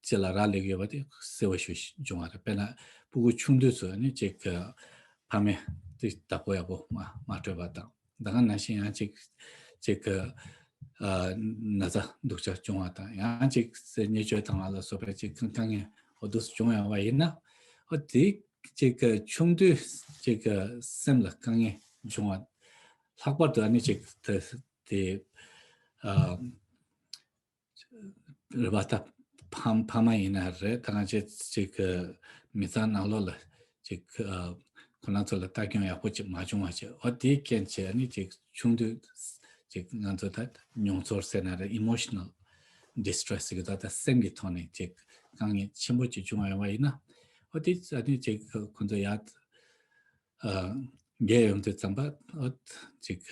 ཅིག་ལ་རག་ལས་ཀྱི་ཡོད་པ་དེ་གསལ་པོ་ཞིག་བྱུང་བ་རེད། དཔེར་ན་ཕྲུ་གུ་ཆུང་དུས་སུ་ཨ་ནི་ཅིག་ཕ་མས་དེ་བདག་པོ་ཡག་པོ་མ་མ་སྤྲོད་པ་དང་། ད་ག་ནང་བཞིན་ཡང་ཅིག་ཅིག་ཨ་ན་ཚ་སྡུག་ཅག་བྱུང་བ་དང་ཡང་ཅིག་བརྙས་བཅོས་དང་ལ་སོགས་པའི་ཅིག་དཀའ་ངལ་འོ་དུ་བྱུང་ཡོང་བ་ཡིན་ན་ ཨོ་དེ་ཅིག་གི་ཆུང་དུས་ཅིག་གི་སེམས་ལ་དཀའ་ངལ་བྱུང་བ། ལྷག་པར་དུ་ཨ་ནི་ཅིག་དེ་དེ་ཨ་རེད་པ། ད་ཕ་ཕ་མ་ཡིན་ན་རེད། ད་གང་ཅི་ཅིག་གི་མི་ཚང་ནང་ལོགས་ལ་ཅིག་ཨ་ཁོ་རང་ཚོ་ལ་ལྟ་སྐྱོང་ཡག་པོ་ཅིག་མ་བྱུང་བ་ཅིག་ཨོ་དེའི་རྐྱེན་བྱས་ཨ་ནི་ཅིག་ཆུང་དུས་ཅིག་ང་ཚོ་ད་མྱོང་ཚོར་ཟེར་ན་རེད། emotional distress ཟེར་གི་ད་ད་སེམས་ཀྱི་ཐོག་ནས་ཅིག་དཀའ་ངལ་ཆེན་པོ་ཅིག་བྱུང་བ་ཡོང་བ་ཡིན་ན། ཨོ་དེ་ཨ་ནི་ཅིག་ཁོ་ཚོ་ཡ་ཨ་རྒས་ཡོང་དུས་ཙམ་པ་ཨོ་ཅིག་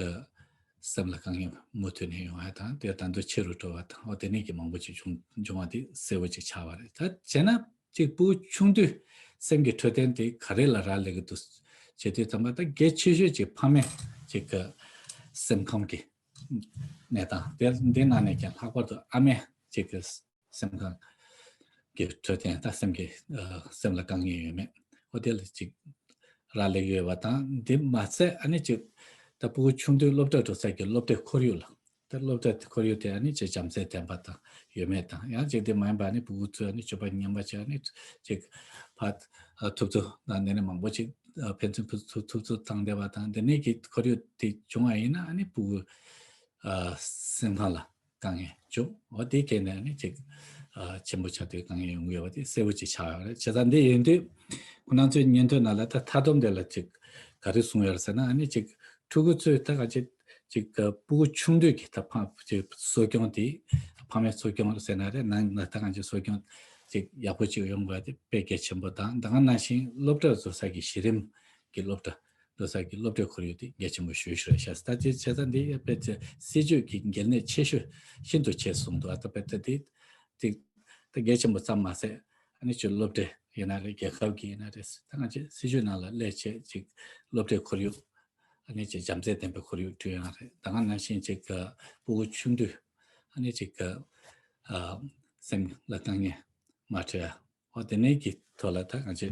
སེམས་ལ་དཀའ་ངལ་མུ་མཐུད་ནས་ཡོང་བ་དང་དེ་ད་དུང་ཆེ་རུ་འགྲོ་བ་དང་ཨོ་དེ་ནས་ཀྱི་མང་པོ་ཅིག་བྱུང་བྱུང་བ་དེ་གསལ་བོ་ཅིག་ཆགས་པ་རེད། ད་བྱས་ན་ཅིག་ཕྲུ་གུ་ཆུང་དུས་སེམས་ཀྱི་འཕྲོད་བསྟེན་དེ་ག་རེ་ལ་རག་ལས་ཀྱི་འདུག་བྱེད་དུས་ཙམ་པ་ད་གལ་ཆེ་ཤོས་ཅིག་ཕ་མས་ཅིག་གི་སེམས་ཁམས་ཀྱི་གནས་སྟངས་དེ་འདི་ནང་ནས་ཀྱང་ལྷག་པར་དུ་ཨ་མས་ཅིག་གི་སེམས་ཁམས་ཀྱི་འཕྲོད་བསྟེན་ད་སེམས་ཀྱི་ཨ་སེམས་ལ་དཀའ་ངལ་ཡོད་མེད་ཨོ་དེ་ལ་ཅིག་རག་ལས་ཡོད་པ་དང་། འདི་མ་ཚད་ཨ་ནི་ཅིག་ད་ཕྲུ་གུ་ཆུང་དུས་སློབ་གྲྭ་འགྲོ་ས་ཀྱི་སློབ་གྲྭའི་ཁོར་ཡུག་ལ་ད་སློབ་གྲྭའི་ཁོར་ཡུག་དེ་ཨ་ནི་ཅིག་བྱམས་བརྩེ་ལྡན་པ་དང་ཡོད་མེད་དང་། ཡང་ཅིག་དེ་མ་ཡིན་པ་ཨ་ནི་ཕྲུ་གུ་ཚོས་ཨ་ནི་སྤྱོད་པ་ངན་པ་བྱས་ཨ་ནི་ཅིག་ཕར་ཨ་ཐུབ་ཚོད་དང་འདི་ནས་མང་པོ་ཅིག་ཨ་ཕན་ཚུན་ཕུ་ཐུབ་ཐུབ་ཚོད་བཏང་བསྡད་པ་དང་། འདི་ནས་ཀྱི་ཁོར་ཡུག་དེ་བྱུང་བ་ཡིན་ན་ཨ་ནི་ཕྲུ་གུ་ཨ་སེམས་ཁམས་ལ་དཀའ་ངལ་བྱུང་། འོ་དེའི་རྐྱེན་ནས་ནི་ཅིག་ཨ་ཆེན་པོ་ཆགས་དུས་དཀའ་ངལ་ཡོང་གི་ཡོད་པ་དེ་གསལ་པོ་ཅིག་ཆགས་ཡོད་རེད། བྱས་ཙང་འདི་ཡིན་དུས་ཁོ་རང་ཚོའི་སྙན་ཐོའི་ནང་ལ་ད་མཐའ་སྡོམ་དེ་ལ་ཅིག་ག་རེ་གསུངས་ཡོད་རེད་ཟེར་ན། ཨ་ནི་ཅིག་ཕྲུ་གུ་ཚོས་ད་ག་ཅིག་ཅིག་ཕྲུ་གུ་ཆུང་དུས་ཀྱི་ད་ཕ་ཅིག་གསོ་སྐྱོང་དེ་ཕ་མའི་གསོ་སྐྱོང་ཟེར་ན་རེད། ནང་ན་ད་ག་ཅིག་གསོ་སྐྱོང་ཅིག་ཡག་པོ་ཅིག་ཡོང་དགོས་དེ་དཔེ་གལ་ཆེན་པོ་དང་། ད་ག་ནང་བཞིན་སློབ་གྲྭ་བཟོ་ས་ཀྱི་གཞི་རིམ་གྱི་སློབ་གྲྭ་འགྲོ་ས་ཀྱི་སློབ་གྲྭའི་ཁོར་ཡུག་དེ་གལ་ཆེན་པོ་ཞེ་པོ་ཞིག་རེད་ཤག་ད་དེ་བྱས་ཙང་འདི་དཔེ་ཆ་སྲིད་ཇུས་ཀྱི་གལ་གནད་ཆེ་ཤོས་ཤིན་ཏུ་ཆེ་གསུངས་འདུག་ཨ་ད་དཔེ་ད་དེ་དེ་ད་གལ་ཆེན་པོ་ཙམ་མ་ཟད་ཨ་ནི་ཅིག་སློབ་གྲྭ་ཡིན་ན་རེད། རྒྱལ་ཁབ་ཀྱི་ཡིན་ན་རེད། ད་ང་ཚོས་སྲིད་ཇུས་ནང་ལ་སླེབས་བྱས་ཅིག་སློབ་གྲྭའི་ཁོར་ཡུག་ཨ་ནི་ཅིག་བྱམས་བརྩེ་ལྡན་པའི་ཁོར་ཡུག་བསྐྲུན་ཡག་རེད། ད་ག་ནང་བཞིན་ཅིག་ཕྲུ་གུ་ཆུང་དུས་ཨ་ནི་ཅིག་སེམས་ལ་དཀའ་ངལ་མ་འཕྲད་ཡག་འོ་དེ་ནས་ཀྱི་ཐོག་ལ་ད་གང་ཅི་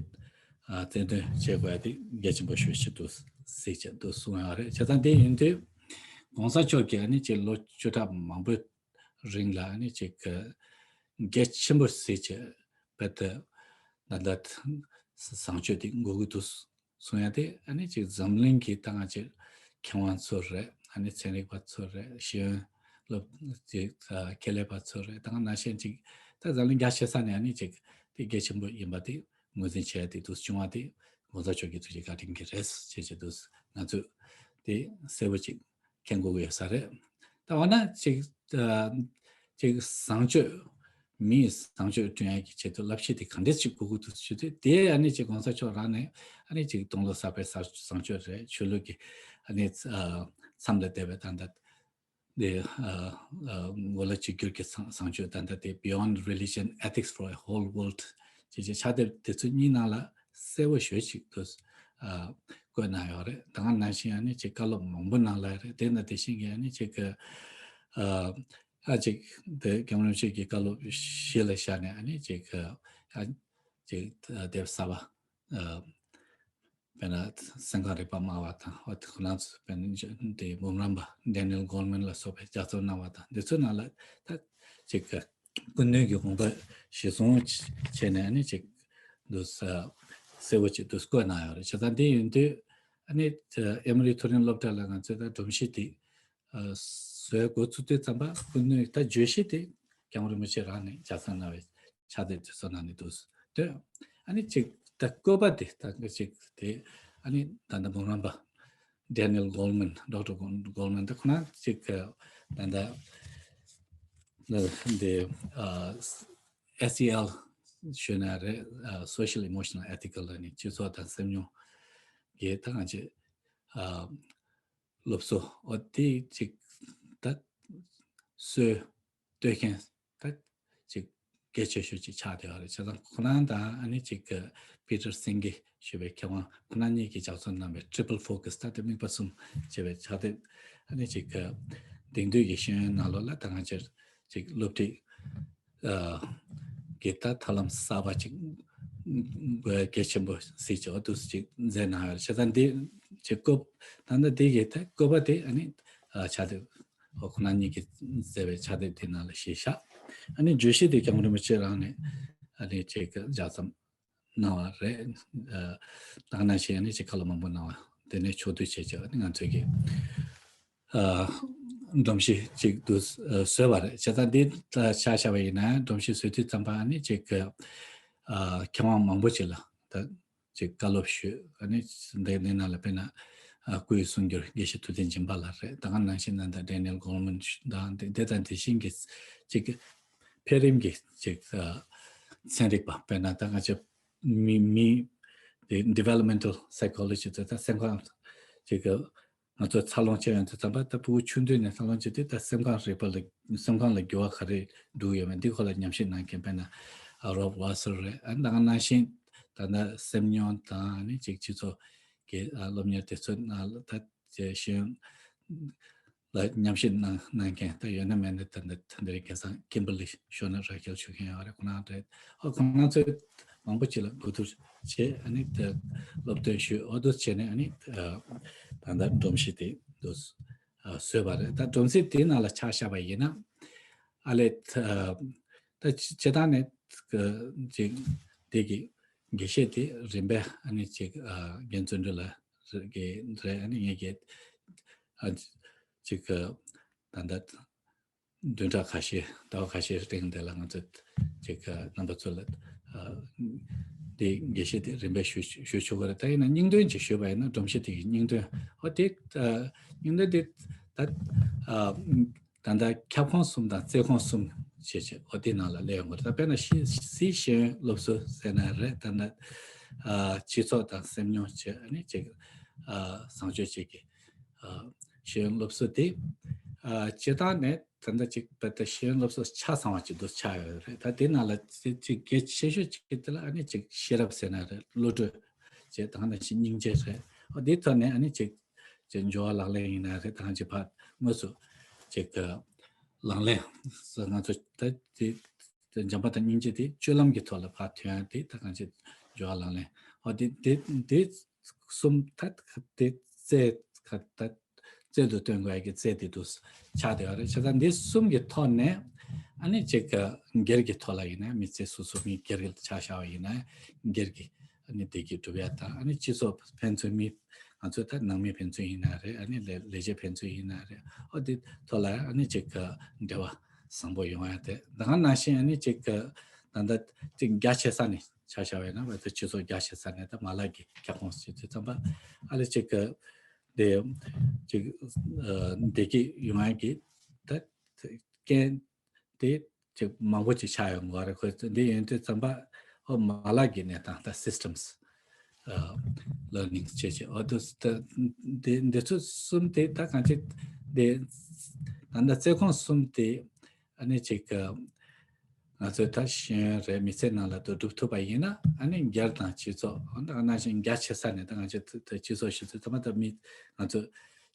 ཨ་རྩལ་འདོན་བྱེད་དགོས་ཡ་དེ་གལ་ཆེན་པོ་ཞེ་པོ་ཞིག་འདུག་ཟེར་གྱི་འདུག་གསུང་ཡ་རེད། བྱས་ཙང་དེ་ཡིན་དུས་གོང་ས་མཆོག་གིས་ཨ་ནི་ཅིག་ལོ་བཅུ་ཕྲག་མང་པོའི་རིང་ལ་ཨ་ནི་ཅིག་གལ་ཆེན་པོ་ཟེར་གྱི་བེད་ད་ད་བཟང་སྤྱོད་དེ་དགོས་ཀྱི་འདུག་གསུང་ཡ་དེ་ཨ་ནི་ཅིག་འཛམ་གླིང་གི་ད་གང་ཅི་མཁས་དབང་ཚོ་རེད། ཨ་ནི་ཚན་རིག་པ་ཚོ་རེད། ཤེས་ཡོན་སློབ་ཅིག་ཨ་ཁྱད་ལས་པ་ཚོ་རེད། ད་ག་ནང་བཞིན་ཅིག་ད་འཛམ་གླིང་རྒྱ་ཆེ་ས་ནས་ཨ་ནི་ཅིག་དེ་གལ་ཆེན་པོ་ཡིན་པ་དེ་ངོས་འཛིན་བྱས་ཏེ་འདུག་བྱུང་བ་དེ་གོང་ས་མཆོག་གི་ཐུགས་རྗེ་བཀའ་དྲིན་གྱིས་རེད་ཅེས་བྱས་འདུག་ང་ཚོས་དེ་གསལ་པོ་ཅིག་མཁྱེན་དགོས་ཀྱི་ཡོད་ས་རེད། ད་འོ་ན་ཅིག་ཨ་ཅིག་བཟང་སྤྱོད་མིའི་བཟང་སྤྱོད་བསྐྲུན་ཡག་གི་ཆེད་དུ་བསླབ་བྱ་དེ་ག་འདྲས་ཅིག་དགོས་ཀྱི་འདུག་ཞུ་དུས་དེ་ཨ་ནི་ཅིག་གོང་ས་མཆོག་རང་ནས་ཨ་ནི་ཅིག་སྟོང་ལོ་གསར་པའི་བཟང་སྤྱོད་རེད། ཆོས་ལུགས་ཀྱི་ཨ་ནི་ཨ་མཚམས་ལས་འདས་པའི་ད་ལྟ་དེ་ཨ་ཨ་གོ་ལ་གཅིག་གྱུར་གྱི་བཟང་བཟང་སྤྱོད་ད་ལྟ་དེ་Beyond Religion, Ethics for a Whole World ཅེས་ཅེས་ཕྱག་དེབ་དེ་ཚོ་གཉིས་ནང་ལ་གསལ་པོ་ཞེ་ཅིག་ཏུ་ཨ་བཀོད་གནང་ཡོད་རེད། ད་ག་ནང་བཞིན་ཨ་ནི་ཅིག་བཀའ་སློབ་མང་པོ་གནང་ལ་རེད། དེ་ནང་དེ་བཞིན་གྱི་ཨ་ནི་ཅིག་ཨ་ཨ་ཅིག་དེ་སྐྱབས་མགོན་རིན་པོ་ཆེ་གི་བཀའ་སློབ་གཞི་ལ་བཞག་ནས་ཨ་ནི་ཅིག་ཨ་ཅིག་དེབ་གསར་པ་ཨ་དཔེར་ན་སེམས་ཁམས་རིག་པ་སྨྲ་བ་དང་། འོ་དེ་ཁོ་རང་ཚོ་དཔེར་ན་དེ་འབུམ་རམས་པ་Daniel Goleman ལ་སོགས་པའི་ལྗགས་རྩོམ་གནང་བ་དང་། འདི་ཚོའི་ནང་ལ་ད་ཅིག་ཀུན་ནུས་ཀྱི་དགོངས་པ་གཞིར་བཟུང་བྱས་ནས་ཨ་ནི་ཅིག་འདུག་གསལ་པོ་ཅིག་འདུག་བཀོད་གནང་ཡོད་རེད། བྱས་ཙང་འདི་ཡིན་དུས་ཨ་ནི་ཨེ་མོ་རི་མཐོ་རིམ་སློབ་གྲྭ་ལ་ང་ཚོས་ད་སྒྲོམ་གཞི་དེ་ཨ་བཟོས་འགོ་ཚུགས་དུས་ཙམ་པ་ཀུན་ནུས་ད་བརྗོད་གཞི་དེ་སྐྱབས་མགོན་རིན་པོ་ཆེ་རང་ནས་ལྗགས་རྩོམ་གནང་བའི་ཕྱག་དེབ་དེ་ཚོ་ནང་ནས་འདུག་སྟོན། ཨ་ནི་ཅིག་ད་བཀོད་པ་དེ་ད་ཅིག་དེ་ཨ་ནི་ད་ལྟ་འབུམ་རམས་པ་Daniel Goleman, Doctor Goleman ད་ཁོ་ན་ཅིག་ད་ལྟ་འདི་ཨ་S E L ཞུས་ན་རེད། ཨ་Social Emotional Ethical ལ་ནི་སྤྱི་ཚོགས་དང་སེམས་མྱོང་གི་ད་ང་ཅིག་ཨ་སློབ་གསོ་འོ་དེ་ཅིག་ད་སྲོལ་གཏོད་མཁན་ད་ཅིག་གལ་ཆེ་ཤོས་ཅིག་ཆགས་བསྡད་ཡོད་རེད། བྱས་ཙང་ཁོ་རང་དང་ཨ་ནི་ཅིག་Peter Senge ཞུ་བའི་མཁས་དབང་ཁོ་རང་གཉིས་ཀྱིས་ལྗགས་རྩོམ་གནང་བའི་Triple Focus ད་ལྟ་དམིགས་པ་གསུམ་ཅེས་པའི་ཕྱག་དེབ་ཨ་ནི་ཅིག་དེང་དུས་ཀྱི་ཤེས་ཡོན་ནང་ལོགས་ལ་ད་ང་ཅིག་ཅིག་སློབ་ཁྲིད་ཨ་གི་ད་ཐབས་ལམ་གསར་པ་ཅིག་དགོས་གལ་ཆེན་པོ་ཟེར་གྱི་འོ་འདུག་ཅིག་མཛད་གནང་ཡོད་རེད། བྱས་ཙང་འདི་ཅིག་བཀོད་ད་ལྟ་འདི་གི་ད་བཀོད་པ་དེ་ཨ་ནི་ཨ་ཕྱག་དེབ་འོ་ཁོ་རང་གཉིས་ཀྱིས་མཛད་པའི་ཕྱག་དེབ་དེ་ནང་ལ་གཞི་བཞག་ཨ་ནི་བརྗོད་གཞི་དེ་སྐྱབས་མགོན་རིན་པོ་ཆེ་རང་ནས་ཨ་ནི་ཅིག་ལྗགས་རྩོམ་ གནང་བ་རེད། ཨ་ད་ག་ནང་བཞིན་ཨ་ནི་ཅིག་བཀའ་སློབ་མང་པོ་གནང་བ་དེ་ནས་ཕྱོགས་བསྡུས་བྱས་བྱས་ཨ་ནི་ང་ཚོས་ཀྱི་ཨ་སྒྲོམ་གཞི་ཅིག་ཏུ་ཨ་བཟོས་པ་རེད། བྱས་ཙང་འདི་ལ་ཆ་བཞག་པ་ཡིན་ན་སྒྲོམ་གཞི་བཟོས་དུས་ཙམ་པ་ཨ་ནི་ཅིག་ཨ་མཁས་དབང་མང་པོ་ཅིག་ལ་ད་ཅིག་བཀའ་སློབ་ཞུས། ཨ་ནི་འདི་འདི་ནང་ལ་དཔེར་ན་ཨ་སྐུ་ཡི་གསུང་སྒྱུར་དགེ་བཤེས་ཐུབ་བསྟན་སྦྱིན་པ་ལགས་རེད། ད་ག་ནང་བཞིན་ན་ད་ཌེ་ནི་ཨེལ་གོལ་མན་དང་དེ་དེ་དང་དེ་བཞིན་གྱི་ཅིག་འཕེལ་རིམ་གྱི་ཅིག་ཨ་ཚན་རིག་པ། དཔེར་ན་ད་ང་ཚོ་མི་མི་དེ་ཌི་ཝེ་ལོབ་མེན་ཊལ་སའི་ཀོ་ལོ་ཇི་ཟེར་ད་སེམས་ཁམས་ཅིག་གི་ང་ཚོ་འཚར་ལོངས་བྱས་ཡོང་དུས་ཙམ་པ་ད་ཕྲུ་གུ་ཆུང་དུས་ནས་འཚར་ལོངས་བྱེད་དུས་ད་སེམས་ཁམས་རིག་པ་ལ་སེམས་ཁམས་ལ་འགྱུར་བ་ག་རེ་འགྲོ་གི་ཡོད་མེད་འདི་སྐོར་ལ་ཉམས་ཞིབ་གནང་མཁན་དཔེར་ན་ཨ་རོབ་ཝ་སར་རེད། ཨ་ད་ག་ནང་བཞིན་ད་ལྟ་སེམས་མྱོང་དང་ཨ་ནི་ཅིག་སྤྱི་ཚོགས་ཀྱི་ཨ་སློབ་གཉེར་དེ་ཚོ་ནང་ལ་ད་དེ་ཤེས་ཡོན་ལ་ཉམས་ཞིབ་གནང་གནང་མཁན་ད་ཡོད་ན་མེད་ན་ད་འདི་ད་འདི་རིང་ཁ་སང་ཀིམ་བར་ལི་ཤོ་ན་ར་ཁེལ་ཞུ་མཁན་ཡོད་རེད། ཁོ་རང་རེད། ཨོ་ཁོ་རང་ཚོས་མང་པོ་ཅིག་ལ་གོ་བསྡུར་བྱས་ཨ་ནི་ད་སློབ་སྟོན་ཞུས། ཨོ་འདུག་བྱས་ནས་ཨ་ནི་ད་ད་ལྟ་སྒྲོམ་གཞི་དེ་འདུག་བཟོས་པ་རེད། ད་སྒྲོམ་གཞི་དེའི་ནང་ལ་ཆ་བཞག་པ་ཡིན་ན་ཨ་ལས་ད་ད་སྤྱི་བཏང་ནས་ཅིག་དེ་གི་དགེ་བཤེས་དེ་རིམ་པས་ཨ་ནི་ཅིག་རྒན་བརྩོན་འགྲུས་ལགས་གི་རེད། ཨ་ནི་ངེད་ཀྱི་ཨ་ཅིག་ད་ལྟ་བདུན་ཕྲག་ཁ་ཤས་ཟླ་བ་ཁ་ཤས་རིང་དེ་ལ་ང་ཚོས་ཅིག་རྣམ་པ་ཚོ་ལ་ཨ་འདི་དགེ་བཤེས་དེ་རིམ་པས་ཞུ་ཞུ་ཆོག་གི་རེད། ད་ཡིན་ན་སྙིང་དོན་ཅིག་ཞུས་པ་ཡིན་ན་སྒྲོམ་གཞི་དེ་གི་སྙིང་དོན་ཨོ་དེ་ཨ་སྙིང་དོན་དེ་ད་ཨ་ད་ལྟ་ཁྱབ་ཁོངས་གསུམ་དང་བརྩེ་ཁོངས་གསུམ་བྱས་བྱས་ཨོ་དེ་ནང་ལ་སླེབས་ཡོང་གི་རེད། ད་དཔེར་ན་ཤི་སི་ཤེས་ཡོན་སློབ་གསོ་ཟེར་ན་རེད། ད་ལྟ་ཨ་སྤྱི་ཚོགས་དང་སེམས་མྱོང་བཅས་ཨ་ནི་ཅིག་ཨ་བཟང་སྤྱོད་བཅས་ཀྱི་ཨ་ཤེས་ཡོན་སློབ་གསོ་དེ་ཨ་སྤྱིར་བཏང་ནས་ད་ལྟ་ཅིག་དཔེ་ད་ཤེས་ཡོན་སློབ་གསོ་ཆ་ཚང་བ་ཅིག་ཏུ་ཆགས་ཡོད་རེད། ད་དེ་ནང་ལ་ཅིག་ཅིག་གལ་ཆེ་ཤོས་ཅིག་དེ་ལ་ཨ་ནི་ཅིག་ཤེས་རབ་ཟེར་ན་རེད། བློ་གྲོས་བཅས་དང་ནང་བཞིན་སྙིང་རྗེ་རེད། ཨོ་དེའི་ཐོག་ནས་ཨ་ནི་ཅིག་ཅིག་འབྱོར་བ་ལག་ལེན་ཡིན་ན་རེད། དང་ཅིག་ཕར་དངོས་སུ་ཅིག་ལག་ལེན་ང་ཚོ་ད་དེ་འཇམ་པ་དང་སྙིང་རྗེ་དེ་སྤྱོད་ལམ་གྱི་ཐོག་ལ་ཕར་ཐོན་ཡ་དེ་ད་གང་ཅི་འབྱོར་བ་ལག་ལེན། ཨོ་དེ་དེ་དེ་གསུམ་ད་དེ་རྩེ་ད་རྩལ་དུ་སྟོན་དགོས་ཡ་གི་རྩལ་དེ་དུ་ཆགས་བསྡད་ཡོད་རེད། བྱས་ཙང་འདི་གསུམ་གྱི་ཐོག་ནས་ཨ་ནི་ཅིག་སྒེར་གྱི་ཐོག་ལ་ཡིན་ན་མི་ཚེ་སོ་སོ་མི་སྒེར་གྱི་ཆ་བཞག་པ་ཡིན་ན་སྒེར་གྱི་ཨ་ནི་བདེ་སྐྱིད་སྒྲུབ་ཡ་དང་ཨ་ནི་སྤྱི་ཚོགས་ཕན་ཚུན་མི་ང་ཚོ་ད་ནང་མི་ཕན་ཚུན་ཡིན་ན་རེད། ཨ་ནི་ལས་ལས་བྱེད་ཕན་ཚུན་ཡིན་ན་རེད། ཨོ་དེ་ཐོག་ལ་ཨ་ནི་ཅིག་འབྲེལ་བ་བཟང་པོ་ཡོང་ཡ་དེ་ད་ག་ནང་བཞིན་ཨ་ནི་ཅིག་ད་ལྟ་ཅིག་རྒྱ་ཆེ་ས་ནས་ཆ་བཞག་པ་ཡིན་ན་བ་ད་སྤྱི་ཚོགས་རྒྱ་ཆེ་ས་ནས་ད་མ་ལག་གི་ཁྱབ་ཁོངས་སུ་ཚུད་ཙམ་པ་ཨ་ལས་ཅིག་དེ་ཅིག་བདེ་སྐྱིད་ཡོང་ཡ་གི་ད་རྐྱེན་དེ་ཅིག་མང་པོ་ཅིག་ཆགས་ཡོང་གི་རེད། ཁོས་འདི་ཡིན་དུས་ཙམ་པ་ཨོ་མ་ལག་གི་གནས་སྟངས་ད་སིས་ཊམ་སི་ལར་ནིང་བྱས་བྱས་ཨོ་དུ་འདི་འདི་ཚོ་གསུམ་དེ་ད་གང་ཅི་འདི་ད་ལྟ་རྩེ་ཁོངས་གསུམ་དེ་ཨ་ནི་ཅིག་ང་ཚོས་ད་ཤེས་ཡོན་རེད་མི་ཚེ་ནང་ལ་དུ་སྒྲུབ་ཐུབ་པ་ཡིན་ན་ཨ་ནི་སྒེར་དང་སྤྱི་ཚོགས་ཨ་ནི་ནང་བཞིན་རྒྱ་ཆེ་ས་ནས་ད་ང་ཚོས་ད་སྤྱི་ཚོགས་ཞུ་ཚུལ་ཚང་མ་ད་མི་ང་ཚོ་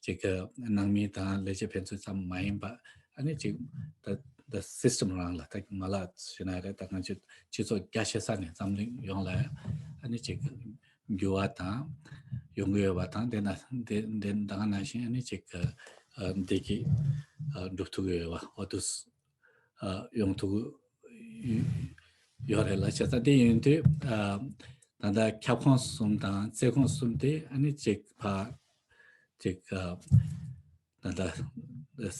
ཅིག་ནང་མི་དང་ལས་བྱེད་ཕན་ཚུན་ཙམ་མ་ཡིན་པ་ཨ་ནི་ཅིག་ད་ད་སིས་ཊམ་རང་ལ་ད་མ་ལག་ཞུ་ན་རེད། ད་ང་ཚོས་སྤྱི་ཚོགས་རྒྱ་ཆེ་ས་ནས་འཛམ་གླིང་ཡོངས་ལ་ཨ་ནི་ཅིག་འགྱུར་བ་དང་ཡོང་གི་ཡོད་པ་དང་དེ་ན་དེ་དེ་ད་ག་ནང་བཞིན་ཨ་ནི་ཅིག་བདེ་སྐྱིད་སྒྲུབ་ཐུབ་ཀྱི་ཡོད་པ་ཨོ་དུ། ཡོང་ཐུབ་ཡོད་རེད་ལ། བྱས་ཙང་དེ་ཡིན་དུས་ད་ལྟ་ཁྱབ་ཁོངས་གསུམ་དང་རྩེ་ཁོངས་གསུམ་དེ་ཨ་ནི་ཅིག་ཕ་ཅིག་ད་ལྟ་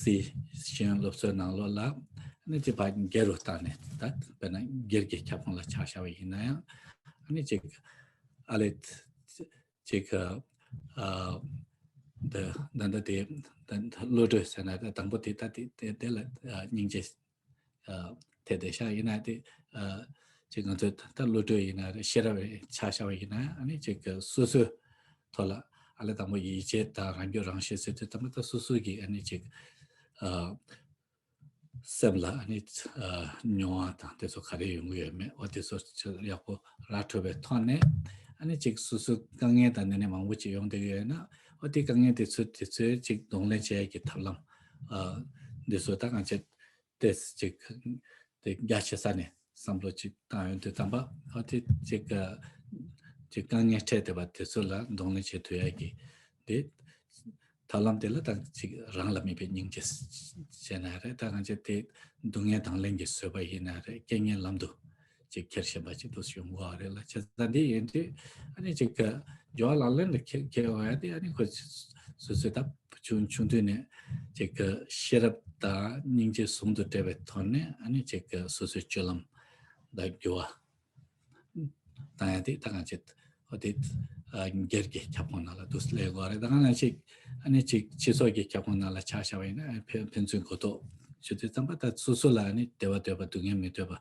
སི་ཤེས་ཡོན་སློབ་གསོའི་ནང་ལོགས་ལ་ཨ་ནི་ཅིག་ཕ་སྒེར་རུ་བཏང་ནས་ད་དཔེར་ན་སྒེར་གྱི་ཁྱབ་ཁོངས་ལ་ཆ་བཞག་པ་ཡིན་ན་ཡང་ཨ་ནི་ཅིག་ཨ་ལས། ཅིག་ཨ་ད་ད་ལྟ་དེ་ད་བློ་གྲོས་ཟེར་ན་ད་དང་པོ་དེ་ད་དེ་དེ་དེ་ལ་སྙིང་རྗེ་ཐེབས་བསྡད་ཤག་ཡིན་ན་དེ་ཅིག་ང་ཚོས་ད་བློ་གྲོས་ཡིན་ན་རེད་ཤེས་རབ་ཆ་བཞག་པ་ཡིན་ན་ཨ་ནི་ཅིག་སོ་སོའི་ཐོག་ལ་ཨ་ལས་དང་པོ་ཡིད་ཆེས་དང་རང་རྒྱུད་རང་ཤེས་ཟེར་དུས་ད་མ་ད་སོ་སོ་གི་ཨ་ནི་ཅིག་ཨ། སེམས་ལ་ཨ་ནི་ཨ་མྱོང་བ་དང་དེ་ཚོ་ག་རེ་ཡོང་གི་ཡོད་མེད་འོ་དེ་ཚོ་ཡག་པོ་ར་འཕྲོད་པའི་ཐོག་ནས་ཨ་ནི་ཅིག་སོ་སོའི་དཀའ་ངལ་དང་འདི་ནས་མང་པོ་ཅིག་ཡོང་བསྡད་ཀྱི་ཡོད་ན་འོ་དེ་དཀའ་ངལ་དེ་ཚོ་དེ་ཚོའི་ཅིག་གདོང་ལེན་བྱེད་ཡག་གི་ཐབས་ལམ་ཨ་འདི་ཚོ་ད་གང་ཅི་ཏེས་ཅིག་དེ་རྒྱ་ཆེ་ས་ནས་བསམ་བློ་ཅིག་བཏང་ཡོང་དུས་ཙམ་པ་འོ་དེ་ཅིག་ཅིག་དཀའ་ངལ་འཕྲད་བསྡད་པ་དེ་ཚོ་ལ་གདོང་ལེན་བྱེད་ཐུབ་ཡག་གི་དེ། ཐབས་ལམ་དེ་ལ་ད་ཅིག་རང་ལ་དམིགས་པའི་སྙིང་རྗེ་བྱས་ན་རེད། ད་གང་ཅི་དེ་སྡུག་བསྔལ་དང་ལེན་གྱི་བཟོད་པ་ཡིན་ན་རེད། རྐྱེན་ངན་ལམ་དུ་ ཅིག་འཁྱེར་བཞིན་པ་ཅིག་ཏུ་ཡོང་གི་ཡོད་རེད་ལ། བྱས་ཙང་འདི་ཡིན་དུས་ཨ་ནི་ཅིག་གི་སྦྱོར་བ་ལག་ལེན་ལ་འཁྱེར་འཁྱེར་ཡོང་ཡ་དེ་ཨ་ནི་ཁོ་སོ་སོའི་ད་ཆུང་ཆུང་དུས་ནས་ཅིག་གི་ཤེས་རབ་དང་སྙིང་རྗེ་ཟུང་དུ་འབྲེལ་བའི་ཐོག་ནས་ཨ་ནི་ཅིག་གི་སོ་སོའི་སྤྱོད་ལམ་ལ་འགྱུར་བ་བཏང་ཡ་དེ་ད་གང་ཅིག་ཨོ་དེ་ཨ་སྒེར་གྱི་ཁྱབ་ཁོངས་ནང་ལ་འདུག་སླེབས་དགོས་རེད། ད་གང་ལ་ཅིག་ཨ་ནི་ཅིག་སྤྱི་ཚོགས་ཀྱི་ཁྱབ་ཁོངས་ནང་ལ་ཆ་བཞག་པ་ཡིན་ན་ཨ་ཕན་ཕན་ཚུན་གོ་རྟོགས་ཞུ་དུས་ཙམ་པ་ད་སོ་སོ་ལ་ཨ་ནི་བདེ་བ་འདོད་པ་སྡུག་བསྔལ་མི་འདོད་པ་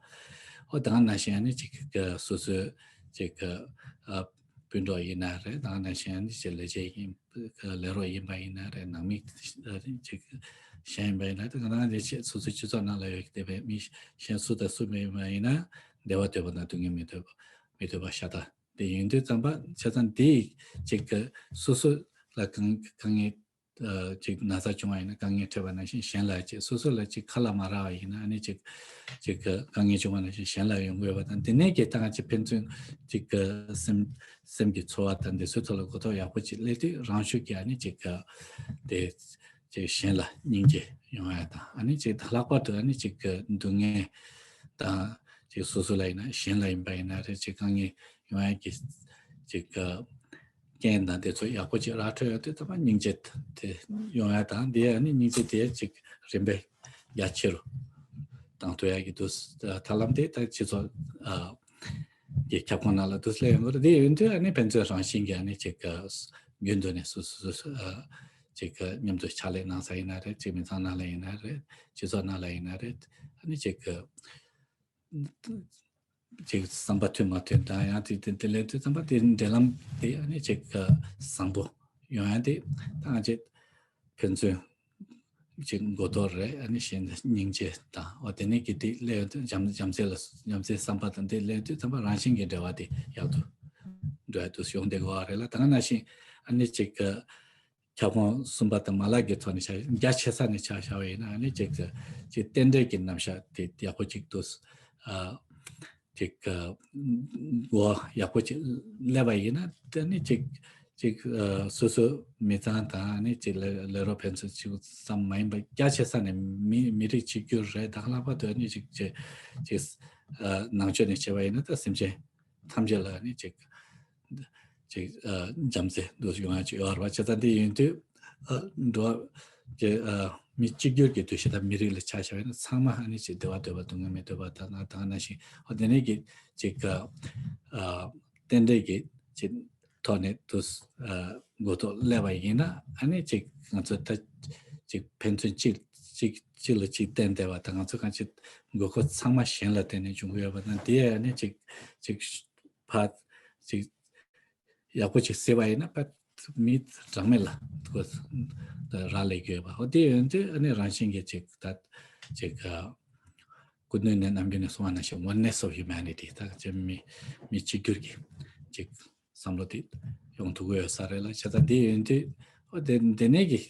ཨོ་ད་གང་ནང་བཞིན་ཨ་ནི་ཅིག་གི་སོ་སོའི་ཅིག་གི་ཨ་སྤུན་གྲོགས་ཡིན་ན་རེད། ད་གང་ནང་བཞིན་ཨ་ནི་ཅིག་ལས་བྱེད་ཡིན་ལས་རོགས་ཡིན་པ་ཡིན་ན་རེད། ནང་མི་ཅིག་གཞན་ཡིན་པ་ཡིན་ན་རེད། ད་གང་ནང་བཞིན་སོ་སོའི་སྤྱི་ཚོགས་ནང་ལ་ཡོད་ཀྱི་བསྡད་པའི་མི་གཞན་སུ་དང་སུ་མི་ཡིན་པ་ཡིན་ན་བདེ་བ་འདོད་པ་དང་སྡུག་བསྔལ་མི་འདོད་པ་མི་འདོད་པ་ཤ་སྟག་དེ་ཡིན་དུས་ཙམ་པ་བྱས་ཙང་དེའི་ཅིག་གི་སོ་སོ་ལ་དཀའ་དཀའ་ངལ་ཨ་ཅིག་ན་ཚ་བྱུང་བ་ཡིན་ན་དཀའ་ངལ་འཕྲད་པ་ནང་བཞིན་གཞན་ལ་ཅིག་སོ་སོ་ལ་ཅིག་ཁ་ལ་མ་རག་པ་ཡིན་ན་ཨ་ནི་ཅིག་ཅིག་གི་དཀའ་ངལ་བྱུང་བ་ནང་བཞིན་གཞན་ལ་ཡོང་གི་ཡོད་པ་དང་དེ་ནས་ཀྱི་ད་གང་ཅིག་ཕན་ཚུན་ཅིག་གི་སེམས་སེམས་ཀྱི་ཚོར་བ་དང་དེ་ཚོའི་ཐོག་ལ་གོ་རྟོགས་ཡག་པོ་ཅིག་སླེབས་དུས་རང་ཤུགས་ཀྱིས་ཨ་ནི་ཅིག་གི་དེ་ཅིག་གཞན་ལ་སྙིང་རྗེ་ཡོང་ཡ་དང་ཨ་ནི་ཅིག་ལྷག་པར་དུ་ཨ་ནི་ཅིག་གི་སྡུག་བསྔལ་དང་ཅིག་སོ་སོ་ལ་ཡིན་ན་གཞན་ལ་ཡིན་པ་ཡིན་ན་རེད། ཅིག་དཀའ་ངལ་ཡོང་ཡ་གི་ཅིག་གི་རྐྱེན་དང་དེ་ཚོ་ཡག་པོ་ཅིག་རག་འཕྲོད་ཡོང་དུས་ད་མ་སྙིང་རྗེ་དེ་ཡོང་ཡ་དང་དེ་ཨ་ནི་སྙིང་རྗེ་དེ་ཅིག་རིམ་པས་རྒྱ་ཆེ་རུ་བཏང་ཐུབ་ཡ་གི་འདུག་ད་ལམ་དེ་ད་སྤྱི་ཚོགས་ཨ་གི་ཁྱབ་ཁོངས་ནང་ལ་འདུག་སླེབས་ཡོང་གི་རེད། དེ་ཡིན་དུས་ཨ་ནི་ཕན་ཚུན་རང་བཞིན་གྱི་ཨ་ནི་ཅིག་གི་རྒྱུན་དུ་ནས་སུ་སུ་སུ་ཨ་ཅིག་གི་མཉམ་དུ་ཕྱག་ལས་གནང་ས་ཡིན་ན་རེད། ཅིག་མི་ཚང་ནང་ལ་ཡིན་ན་རེད། སྤྱི་ཚོགས་ནང་ལ་ཡིན་ན་རེད། ཨ་ནི་ཅིག་གི་ཅིག་བསམ་པ་མཐུན་མ་མཐུན་དང་ཡང་དེ་དེ་དེ་ལས་དུས་ཙམ་པ་དེ་འབྲེལ་ལམ་དེ་ཨ་ནི་ཅིག་བཟང་པོ་ཡོང་ཡ་དེ་ད་ང་ཅིག་ཕན་ཚུན་ཅིག་མགོ་ཐོག་རེད། ཨ་ནི་གཞན་སྙིང་རྗེ་དང་འོ་དེ་ནས་ཀྱི་དེ་སླེབས་ཡོང་དུས་བྱམས་བྱམས་བརྩེ་ལ་བྱམས་བརྩེའི་བསམ་པ་དང་དེ་སླེབས་དུས་ཙམ་པ་རང་བཞིན་གྱི་འབྲེལ་བ་དེ་ཡག་ཏུ་འགྲོ་ཡ་དུ་ཡོང་བསྡད་དགོས་པ་རེད་ལ། ད་ག་ནང་བཞིན་ཨ་ནི་ཅིག་ཁྱབ་ཁོངས་གསུམ་པ་དང་མ་ལག་གི་ཐོག་ནས་ཆ་རྒྱ་ཆེ་ས་ནས་ཆ་བཞག་པ་ཡིན་ན་ཨ་ནི་ཅིག་ཅིག་རྟེན་འབྲེལ་གྱི་རྣམ་གཞག་དེ་ཡག་པོ་ཅིག་ཏུ་ཨ་ཅིག་གོ་ཡག་པོ་ཅིག་སླེབས་པ་ཡིན་ན་དེ་ནི་ཅིག་ཅིག་སོ་སོ་མི་ཚང་དང་ཨ་ནི་ཅིག་ལས་ལས་རོགས་ཕན་ཚུན་ཅིག་ཙམ་མ་ཡིན་པ་རྒྱ་ཆེ་ས་ནས་མི་མི་རིགས་གཅིག་གྱུར་རེད། ད་ལྷག་པར་དུ་ཨ་ནི་ཅིག་ཅིག་ཅིག་ནང་ཆོས་ནས་བྱས་པ་ཡིན་ན་ད་སེམས་ཅན་ཐམས་ཅད་ལ་ནི་ཅིག་ཅིག་ཨ་བྱམས་བརྩེ་འདུ་ཡོང་ཡ་ཅིག་ཡོད་རེད་བ། བྱས་ཙང་འདི་ཡིན་དུས་ཨ་འགྲོ་བ་ཅིག་ཨ་མི་གཅིག་གྱུར་གྱི་འདུ་ཤེས་དང་མི་རིགས་ལ་ཆ་བཞག་པ་ཡིན་ན་ཚང་མ་ཨ་ནི་ཅིག་བདེ་བ་འདོད་པ་སྡུག་བསྔལ་མི་འདོད་པ་དང་ན་དང་ན་ཞིག་ཨ་དེ་ནས་ཀྱི་ཅིག་ཨ་རྟེན་འབྲེལ་གྱི་ཅིག་ཐོག་ནས་འདུ་ཨ་མགོ་ཐོག་སླེབས་པ་ཡིན་ན་ཨ་ནི་ཅིག་ང་ཚོ་ད་ཅིག་ཕན་ཚུན་གཅིག་གཅིག་གཅིག་ལ་གཅིག་བརྟེན་བསྡད་པ་དང་ང་ཚོ་གང་ཅིག་དགོས་མཁོ་ཚང་མ་གཞན་ལ་བརྟེན་ནས་འབྱུང་གི་ཡོད་པ་དང་དེ་ཨ་ནི་ཅིག་ཅིག་ཕར་ཅིག་ཡག་པོ་ཅིག་གཟིགས་པ་ཡིན་ན་ཕར་མི་གྲངས་མེད་ལ་ཁོ་རག་ལས་ཀྱི་ཡོད་པ། འོ་དེ་ཡོད་དུས་ཨ་ནི་རང་བཞིན་གྱིས་ཅིག་ད་ཅིག་ཨ་སྐུ་མདུན་ནས་ནམ་རྒྱུན་ནས་གསུངས་པ་ནང་བཞིན་oneness of humanity ད་ཅིག་མི་མི་གཅིག་གྱུར་གྱི་ཅིག་བསམ་བློ་དེ་ཡོང་ཐུབ་ཀྱི་ཡོད་ས་རེད་ལ། བྱས་ཙང་དེ་ཡོད་དུས་འོ་དེ་དེ་ནས་ཀྱི་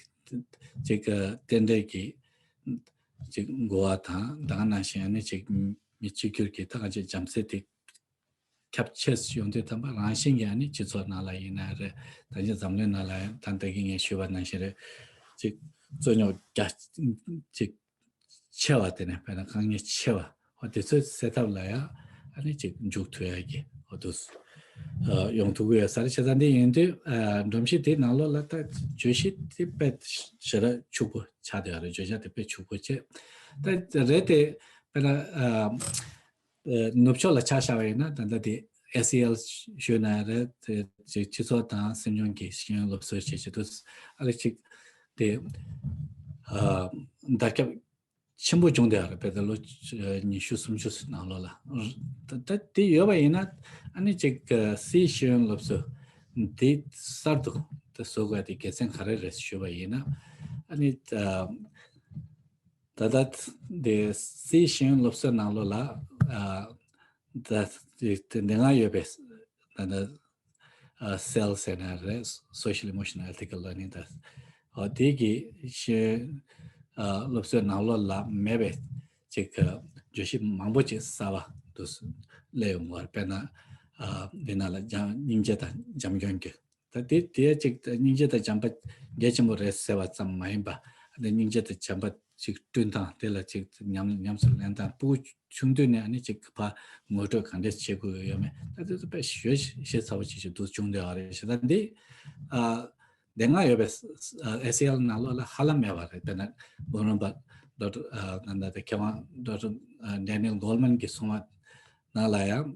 ཅིག་ཨ་རྟེན་འབྲེལ་གྱི་ཅིག་གོ་བ་དང་ད་ག་ནང་བཞིན་ཨ་ནི་ཅིག་མི་གཅིག་གྱུར་གྱི་ད་ག་ཅིག་བྱམས་བརྩེ་དེ་ཁྱབ་ཆེ་ཡོང་དུས་ཙམ་པ་རང་བཞིན་གྱིས་ཨ་ནི་སྤྱི་ཚོགས་ནང་ལ་ཡིན་ན་རེད། ད་ཅི་འཛམ་གླིང་ནང་ལ་ཡང་ད་ལྟ་གི་ངས་ཞུས་པ་ནང་བཞིན་རེད། ཅིག་རྩོད་རྙོག་རྒྱ་ཅིག་ཆེ་བ་དེ་ནས་དཔེར་ན་དཀའ་ངལ་ཆེ་བ་འོ་དེ་ཚོའི་སེལ་ཐབས་ལ་ཡང་ཨ་ནི་ཅིག་འཇུག་ཐུབ་ཡ་གི་འོ་དུ་ཡོང་ཐུབ་ཀྱི་ཡོད་ས་རེད། བྱས་ཙང་འདི་ཡིན་དུས་སྒྲོམ་གཞི་དེའི་ནང་ལོགས་ལ་ད་བརྗོད་གཞི་དེ་དཔེ་ཞེ་དྲག་ཕྱུག་པོ་ཆགས་བསྡད་ཡོད་རེད། བརྗོད་བྱ་དེ་དཔེ་ཕྱུག་པོ་བྱས་ད་རེད་དེ་དཔེར་ན། ཨ་ནུབ་ཕྱོགས་ལ་ཆ་བཞག་པ་ཡིན་ན་ད་ལྟ་དེ་ཨེ་སི་ཨེལ་ཞུས་ན་རེད། དེ་སྤྱི་ཚོགས་དང་སེམས་མྱོང་གི་ཤེས་ཡོན་སློབ་གསོའི་ཆེད་དུ་ཨ་ལེ་ཅིག་དེ་ཨ་དར་ཁྱབ་ཆེན་པོ་བྱུང་བསྡད་ཡོད་རེད། དཔེ་ད་ལོ་ཉི་ཤུ་སུམ་ཅུ་ནང་ལོགས་ལ་ད་ད་དེ་ཡོད་པ་ཡིན་ན་ཨ་ནི་ཅིག་སིའི་ཤེས་ཡོན་སློབ་གསོ་དེ་གསར་དུ་དེ་བཟོ་དགོས་དེ་དགེ་མཚན་ག་རེ་རེད་ཞུས་པ་ཡིན་ན་ཨ་ནི། ད་ལྟ་དེ་སིའི་ཤེས་ཡོན་སློབ་གསོའི་ནང་ལོགས་ལ་ཨ་ད་དེ་དེ་འདི་སྔ་ཡོད་པའི་ད་ལྟ་ཨ་སེལ་ཟེར་ན་རེད། Social Emotional Ethical Learning ད་འོ་དེ་གི་ཤེས་ཡོན་ཨ་སློབ་གསོའི་ནང་ལོགས་ལ་མེད་པའི་ཅིག་བརྗོད་གཞི་མང་པོ་ཅིག་གསར་པ་དུ་སླེབས་ཡོང་གི་ཡོད་རེད། དཔེར་ན་ཨ་འདི་ནང་ལ་སྙིང་རྗེ་དང་བྱམས་སྐྱོང་གི་ད་དེ་དེ་ཅིག་སྙིང་རྗེ་དང་བྱམས་པ་གལ་ཆེན་པོ་རེད་ཟེར་བ་ཙམ་མ་ཡིན་པ། ཨ་ནི་སྙིང་རྗེ་དང་བྱམས་པ་ ཅིག་བསྐྲུན་སྟངས་དེ་ལ་ཅིག་ཉམས་ཉམས་སུ་ལེན་སྟངས། སྤུ་གུ་ཆུང་དུས་ནས་ཨ་ནི་ཅིག་ཕར་ངོ་སྤྲོད་ག་འདྲས་བྱེད་དགོས་ཡོད་མེད། ད་དེ་ཚོ་དཔེ་ཞེ་ཞེ་ཚ་བོ་ཅིག་ཅིག་འདུག་བྱུང་བསྡད་པ་རེད། བྱས་ཙང་འདི་ཨ་དེ་སྔ་ཡོད་པའི་ཨེ་སི་ཨེལ་ནང་ལོགས་ལ་ཧ་ལམ་མེད་པ་རེད། དཔེར་ན་འབུམ་རམས་པ་ཌོག་ཊར་ཨ་ད་ལྟ་དེ་མཁས་དབང་ཌོག་ཊར་ཨ་ཌེ་ནི་ཨེལ་གོལ་མན་གྱིས་གསུངས་པ་ནང་ལ་ཡང་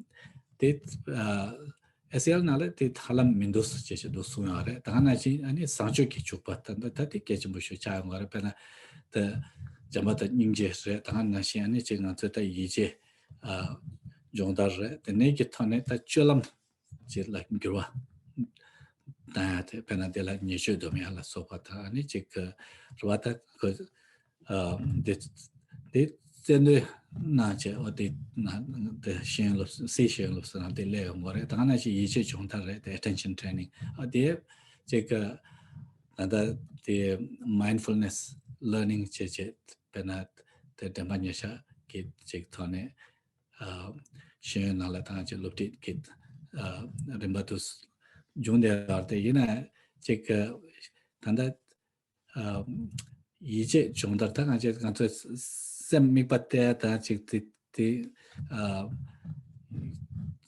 དེ་ཨ་ཨེ་སི་ཨེལ་ནང་ལ་དེ་ཧ་ལམ་མི་འདུག་ཅེས་ཞིག་འདུག་གསུངས་ཡོད་རེད། ད་ག་ནང་བཞིན་ཨ་ནི་བཟང་སྤྱོད་ཀྱི་འཇུག་པ་ད་ད་ད་དེ་གལ་ཆེན་པོ་ཞིག་ཆགས་ཡོང་བ་རེད། དཔེར་ན་ད་བྱམས་པ་དང་སྙིང་རྗེ་རེད། ད་ག་ནང་བཞིན་ཨ་ནི་ཅིག་ང་ཚོས་ད་ཡིད་ཆེས་ཨ་སྦྱོང་བརྡར་རེད། དེ་ནས་ཀྱི་ཐོག་ནས་ད་སྤྱོད་ལམ་ཅིག་ལ་འགྱུར་བ་བཏང་ཡ་དེ། དཔེར་ན་དེ་ལ་ཉེས་སྤྱོད་སྡོམ་ཡ་ལ་སོགས་པ་དང་ཨ་ནི་ཅིག་གི་རེད་པ། ད་ཁོ་ཨ་དེ་དེ་རྩལ་འདོན་གནང་བྱས། འོ་དེ་ན་དེ་ཤེས་ཡོན་སློབ་གསོ། སི་ཤེས་ཡོན་སློབ་གསོ་ནང་དེ་སླེབས་ཡོང་གི་རེད། ད་ག་ནང་བཞིན་ཡིད་ཆེས་སྦྱོང་བརྡར་རེད། དེ་ཨེ་ཊེན་ཤན་ཊེ་རེ་ནིང་། ཨ་དེ་ཅིག་གི་ད་ལྟ་དེ་མའིན་ཌ་ཕུལ་ནེ་སི་ལར་ནིང་བྱས་བྱས། དཔེར་ན་དེ་དྲན་པ་ཉེར་བཞག་གི་ཅིག་ཐོག་ནས་ཨ་ཤེས་ཡོན་ནང་ལ་ད་ཅིག་སློབ་ཁྲིད་ཀྱི་ཨ་རིམ་པ་དུ་སྦྱོང་བསྡད་པ་དེ་ཡིན་ན་ཅིག་གི་ད་ལྟ་ཨ་ཡིད་ཆེས་སྦྱོང་བརྡར། ད་ང་ཚོས་ང་ཚོའི་སེམས་དམིགས་པ་གཏད་ད་ཅིག་དེ་དེ་ཨ་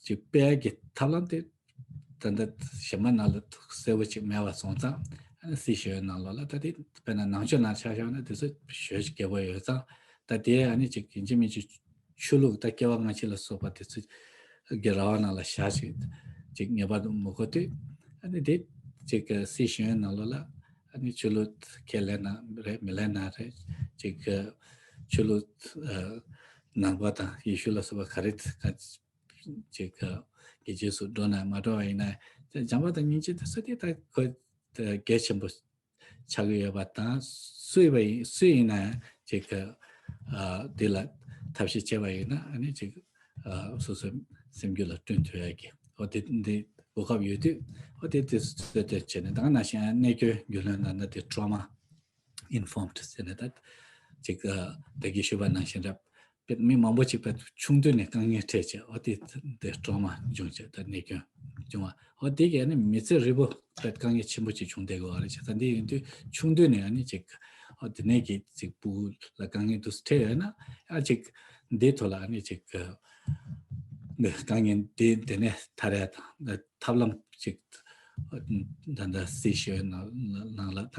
ཅིག་སྤེལ་གྱི་ཐབས་ལམ་དེ་ད་ལྟ་གཞན་པ་ནང་ལ་གསལ་པོ་ཅིག་མེད་པ་སོང་ཙང་། ཨ་ནི་སི་ཤེས་ཡོན་ནང་ལོགས་ལ་ད་དེ་དཔེར་ན་ནང་ཆོས་ནང་ཆ་བཞག་ན་དེ་ཚོ་ཞེ་པོ་ཅིག་རྒྱས་པོ་ཡོད་ཙང་། ད་དེ་ཨ་ནི་ཅིག་ཡིན་གཅིག་མིན་གཅིག་ཆོས་ལུགས་ད་སྐྱེ་བ་སྔ་ཕྱི་ལ་སོགས་པ་དེ་ཚོ་གི་ར་བ་ནང་ལ་བཞག་ཅིག་ཅིག་ངེས་པར་དུ་མི་དགོས་དུས། ཨ་ནི་དེ་ཅིག་གི་སི་ཤེས་ཡོན་ནང་ལོགས་ལ་ཨ་ནི་ཆོས་ལུགས་ཁས་ལེན་ན་རེད་མི་ལེན་ན་རེད། ཅིག་གི་ཆོས་ལུགས་ཨ་ནང་པ་དང་ཡེ་ཤུ་ལ་སོགས་པ་ག་རེ་ག་ཅིག་གི་རྗེས་སུ་འགྲོ་ན་མ་འགྲོ་བ་ཡིན་ན། བྱམས་པ་དང་སྙིང་རྗེ་དེ་ཚོ་དེ་ད་ཁོ་གལ་ཆེན་པོ་ཆགས་ཀྱི་ཡོད་པ་དང་། སུ་ཡིན་པ་ཡིན་སུ་ཡིན་ན་ཅིག་གི་ཨ་དེ་ལ་ཐབས་ཤེས་བྱས་པ་ཡིན་ན་ཨ་ནི་ཅིག་ཨ་སོ་སོའི་སེམས་རྒྱུད་ལ་བསྐྲུན་ཐུབ་ཡ་གི། འོ་དེ་འདི་གོ་སྐབས་ཡོད་དུས་འོ་དེ་དེ་གསོལ་སྟོན་བྱས་ནས། ད་ག་ནང་བཞིན་གནས་སྐྱོན་རྒྱུས་ལོན་ལ་ན་དེ་ཊོ་མ་ཨིན་ཕོརམ་ཌི་ཟེར་ནས་ད་ཅིག་ཨ་ད་གིན་ཞུས་པ་ནང་བཞིན་རེད། དཔེ་མི་མང་པོ་ཅིག་དཔེ་ཆུང་དུས་ནས་དཀའ་ངལ་འཕྲད་བྱས། འོ་དེ་དེ་ཊོ་མ་བྱུང་བྱས་ད་གནས་སྐྱོན་བྱུང་བ། འོ་དེ་གི་ཨ་ནི་མི་ཚེ་རིལ་པོ་དཔེ་དཀའ་ངལ་ཆེན་པོ་ཅིག་བྱུང་བསྡད་ཀྱི་ཡོད་རེད། བྱས་ཙང་འདི་ཡིན་དུས་ཆུང་དུས་ནས་ཨ་ནི་ཅིག་འོ་དེ་ནས་ཀྱི་ཅིག་སྤུ་གུ་ལ་དཀའ་ངལ་དུ་འཕྲད་ཡོད་ན། ཨ་ཅིག་འདིའི་ཐོག་ལ་ཨ་ནི་ཅིག་དཀའ་ངལ་འདི་འདི་ནས་ཐར་ཡ་དང་ཐབས་ལམ་ཅིག་ད་ལྟ་སི་ཤེས་ཡོན་ནང་ནང་ལ་ད་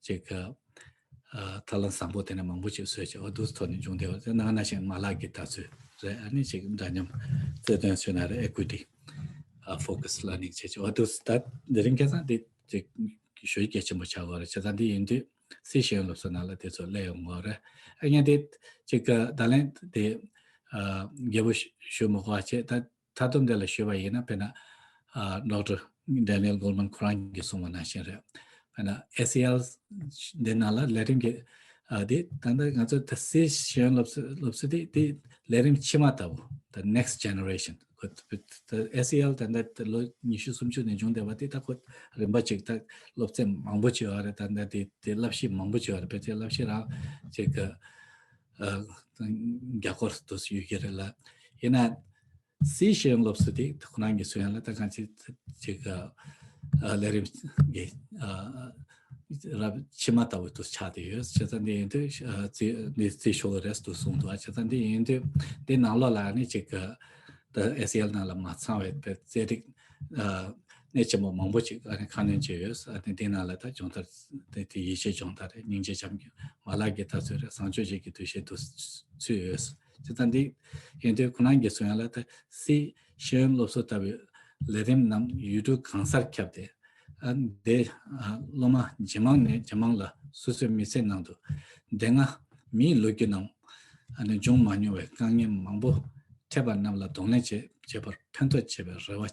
ཅིག་ཨ་ཐབས་ལམ་བཟང་པོ་དེ་ནས་མང་པོ་ཅིག་བཟོས་བྱས། འོ་འདུག་ཐོག་ནས་བྱུང་བསྡད་པ་དེ་ནང་ན་ཞིག་མ་ལག་གི་དར་ཚུལ་རེད། ཨ་ནི་ཅིག་འདྲ་མཉམ་རྩལ་འདོན་བྱས་ན་རེད། ཨེ་ཀུའི་ཊི་ཨ་ཕོ་ཀ་སི་ལར་ནིང་བྱས་བྱས། འོ་འདུག་ད་དེ་རིང་ཁ་སང་དེ་ཅིག་ཞུ་གལ་ཆེན་པོ་ཆགས་ཡོད་རེད། བྱས་ཙང་འདི་ཡིན་དུས་སི་ཤེས་ཡོན་སློབ་གསོ་ནང་ལ་དེ་ཚོ་སླེབས་ཡོང་གི་ཡོད་རེད། ཨ་ངས་དེ་ཅིག་ད་ལན་དེ་ཨ་རྒྱས་པོ་ཞུ་མི་དགོས་པ་བྱས། ད་མཐའ་སྡོམ་དེ་ལ་ཞུས་པ་ཡིན་ན། དཔེར་ན་ཨ་ཌོག་ཊར་ཌེ་ནི་ཨེལ་གོལ་མན་ཁོ་རང་གིས་གསུངས་པ་ནང་བཞིན་རེད། དཔེར་ན་ཨེ་སི་ཨེལ་འདི་ནང་ལ་ལས་རིམ་གྱི་ཨ་དེ་ད་ལྟ་ང་ཚོ་ད་སི་ཤེས་ཡོན་སློབ་གསོ་སློབ་གསོ་དེ་དེ་ལས་རིམ་ཕྱི་མ་ལྟ་བུ། The next generation. ཁོ་ད་ཨེ་སི་ཨེལ་ད་ལྟ་ལོ་ཉི་ཤུ་སུམ་ཅུ་ནས་བྱུང་བསྡད་པ་དེ་ད་ཁོ་རིམ་པ་ཅིག་ད་སློབ་ཚན་མང་པོ་ཅིག་ཡོད་རེད། ད་ལྟ་དེ་དེ་བསླབ་གཞི་མང་པོ་ཅིག་ཡོད་རེད། ཕལ་ཆེར་བསླབ་གཞི་རང་ཅིག་གི་ཨ་བརྒྱ་སྐོར་དུ་ཡོད་ཀྱི་རེད་ལ། ཡིན་ན་སི་ཤེས་ཡོན་སློབ་གསོ་དེ་ཁོ་རང་གི་སུ་ཡང་ལ་ད་གང་ཅི་ཅིག་ཨ་ལས་རིམ་གྱི་ཨ་རབ་ཕྱི་མ་ལྟ་བུ་དུ་ཆགས་བསྡད་ཡོད། བྱས་ཙང་འདི་ཡིན་དུས་ཨ་རྩིས་འདི་རྩིས་ཤོག་རེས་དུ་གསུངས་འདུག། བྱས་ཙང་འདི་ཡིན་དུས་འདི་ནང་ལོགས་ལ་ནི་ཅིག་ད་ཨེ་སི་ཨེལ་ནང་ལ་མ་ཚང་བའི་དཔེ་རྩེད་རིགས་ཨ་གནད་ཆེན་པོ་མང་པོ་ཅིག་ཨ་ནི་ཁ་སྣོན་བྱས་ཡོད། ཨ་ནི་འདི་ནང་ལ་ད་སྦྱོང་བརྡར་དེ་དེ་ཡིད་ཆེས་སྦྱོང་བརྡར་རེད། སྙིང་རྗེ་བྱམས་སྐྱོང་མ་ལག་གི་དར་ཚུལ་རེད། བཟང་སྤྱོད་ཅིག་གི་འདུ་ཤེས་དུ་ཚུད་ཡོད། དེ་ལྟ་འདི་ཡིན་དུས་ཁོ་རང་གིས་གསུང་ཡ་ལ་ད་སི་ཤེས་ཡོན་སློབ་གསོ་ལྟ་བུའི་ལས་རིམ་རྣམས་ཡུལ་གྲུ་གང་སར་ཁྱབ་སྟེ། ཨ་འདི་ཨ་སློབ་མ་ཇེ་མང་ནས་ཇེ་མང་ལ་སོ་སོའི་མི་ཚེ་ནང་དུ་འདི་སྔ་མིའི་ལོ་རྒྱུས་ནང་ཨ་ནི་བྱུང་མ་མྱོང་བའི་དཀའ་ངལ་མང་པོ་འཕྲད་པ་རྣམས་ལ་གདོང་ལེན་བྱེད་བྱེད་པར་ཕན་ཐོགས་ཆེ་བའི་རེ་བ་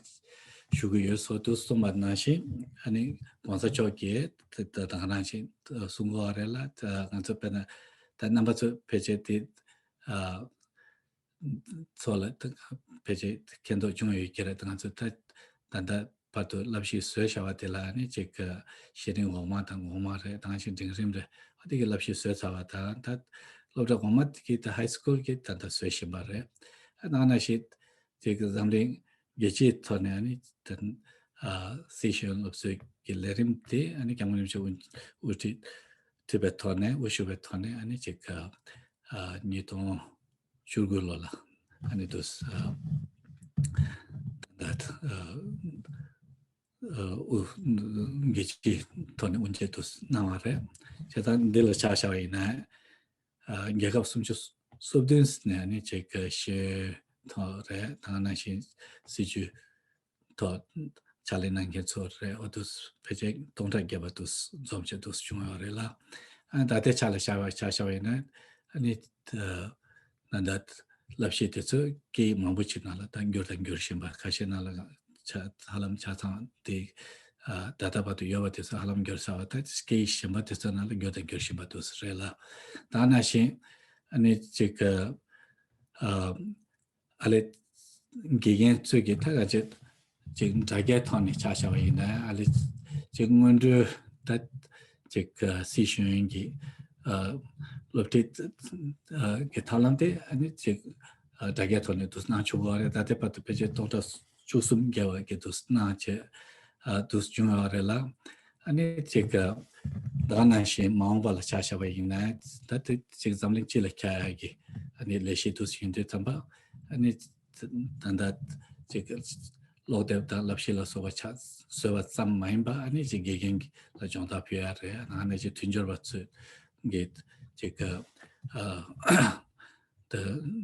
ཞུ་གི་ཡོད་ཟེར་དུ་གསུངས་པ་ནང་བཞིན། ཨ་ནི་༸གོང་ས་མཆོག་གིས་ད་ད་ག་ནང་བཞིན་གསུང་གི་ཡོད་རེད་ལ། ད་ང་ཚོ་དཔེར་ན་ད་རྣམ་པ་ཚོ་ཕལ་ཆེར་དེ་ཨ་ཚོ་ལ་ད་ཕལ་ཆེར་མཁྱེན་རྟོགས་བྱུང་ཡོད་ཀྱི་རེད། ད་ང་ཚོ་ད་ད་ལྟ་བར་དུ་བསླབ་གཞི་བཟོས་བཞག་པ་དེ་ལ་ནི་ཅིག་གི་ཤེས་རིག་འོག་མ་དང་ངོ་མ་རེད། དེ་ནང་བཞིན་འབྲིང་རིམ་རེད། ཨ་དེ་གི་བསླབ་གཞི་བཟོས་ཚར་བ་དང་། ད་སློབ་གྲྭ་འོག་མ་དེ་གི་ད་ཧའི་སི་ཀུལ་གི་ད་ལྟ་བཟོ་བཞིན་པ་རེད། ཨ་ནང་ན་ཞིག་ཅིག་གི་འཛམ་གླིང་རྒྱལ་སྤྱིའི་ཐོག་ནས་ཨ་ནི་ད་ཨ་སི་ཤེས་ཡོན་སློབ་གསོའི་གི་ལས་རིམ་དེ་ཨ་ནི་སྐྱབས་མགོན་རིན་པོ་ཆེ་དབུ་དབུ་ཁྲིད་ ཐུབ་པའི་ཐོག་ནས་དབུ་བཞུགས་པའི་ཐོག་ནས་ཨ་ནི་ཅིག་ཨ་ཉིས་སྟོང་བཅུ་དགུ་ལོ་ལ་ཨ་ནི་དུས་ད་ལྟ་དབུ་འགན་ཅིག་ཐོག་ནས་དབུ་འབྱེད་དུ་གནང་བ་རེད། བྱས་ཙང་འདི་ལ་ཆ་བཞག་པ་ཡིན་ན་རྒྱལ་ཁབ་སུམ་ཅུ་སོ་བདུན་ནས་ཨ་ནི་ཅིག་ཤེས་ཐོག་རེད། ད་ག་ནང་བཞིན་སྲིད་ཇུས་ཐོག་ཕྱག་ལས་གནང་མཁན་ཚོ་རེད། འོ་དུས་ཕལ་ཆེར་སྟོང་ཕྲག་བརྒལ་བ་དུས་འཛོམས་བྱས་དུས་བྱུང་ཡོད་རེད་ལ། ཨ་ད་ལྟའི་ཆ་ལ་བཞག་པ་ཆ་བཞག་པ་ཡིན་ན་ཨ་ནི་ད་ད་ལྟ་བསླབ་གཞི་དེ་ཚོ་སྐད་ཡིག་མང་པོ་ཅིག་ནང་ལ་ད་འགྱུར་དང་འགྱུར་བཞིན་པ། ཁ་ཤས་ནང་ལ་ཆ་ཧ་ལམ་ཆ་ཚང་དེ་ད་ལྟ་བར་དུ་ཡོད་པ་དེ་ཚོ་ཧ་ལམ་འགྱུར་ཚར་བ། ད་སྐད་ཡིག་གཞན་པ་དེ་ཚོ་ནང་ལ་འགྱུར་དང་འགྱུར་བཞིན་པ་དུས་རེད་ལ། ད་ནང་བཞིན་ཨ་ནི་ཅིག་ཨ་ཨ་ལས་དགེ་རྒན་ཚོས་ཀྱི་ད་ག་ཅིག་ཅིག་དྲ་རྒྱའི་ཐོག་ནས་ཆ་བཞག་པ་ཡིན་ན་ཨ་ལས་ཅིག་སྔོན་འགྲོའི་ད་ཅིག་སྲིད་གཞུང་གི་སློབ་ཁྲིད་ཀྱི་ཐབས་ལམ་དེ་ཨ་ནི་ཅིག་དྲ་རྒྱའི་ཐོག་ནས་དུ་གནང་ཆོག་གི་རེད། ད་ལྟའི་བར་དུ་ཕལ་ཆེར་སྟོང་ཕྲག་བཅུ་གསུམ་བརྒལ་བ་གི་དུ་གནང་བྱས་དུ་བྱུང་ཡོད་རེད་ལ། ཨ་ནི་ཅིག་ད་ག་ནང་བཞིན་མ་འོངས་པ་ལ་ཆ་བཞག་པ་ཡིན་ན་ད་དེ་ཅིག་འཛམ་གླིང་སྤྱི་ལ་ཁྱབ་ཡ་གི་ཨ་ནི་ལས་གཞི་དུ་ཡིན་དུས་ཙམ་པ་ཨ་ནི་ད་ལྟ་ཅིག་ཀློག་དེབ་དང་བསླབ་གཞི་ལ་སོགས་པ་ཆ་བཟོས་པ་ཙམ་མ་ཡིན་པ་ཨ་ནི་ཅིག་དགེ་རྒན་ལ་སྦྱོང་བརྡར་ཕུལ་ཡ་རེད། ཨ་ནི་ཅིག་མཐུན་སྦྱོར་བ་ཚོས་གི་ཅིག་ཨ་ད་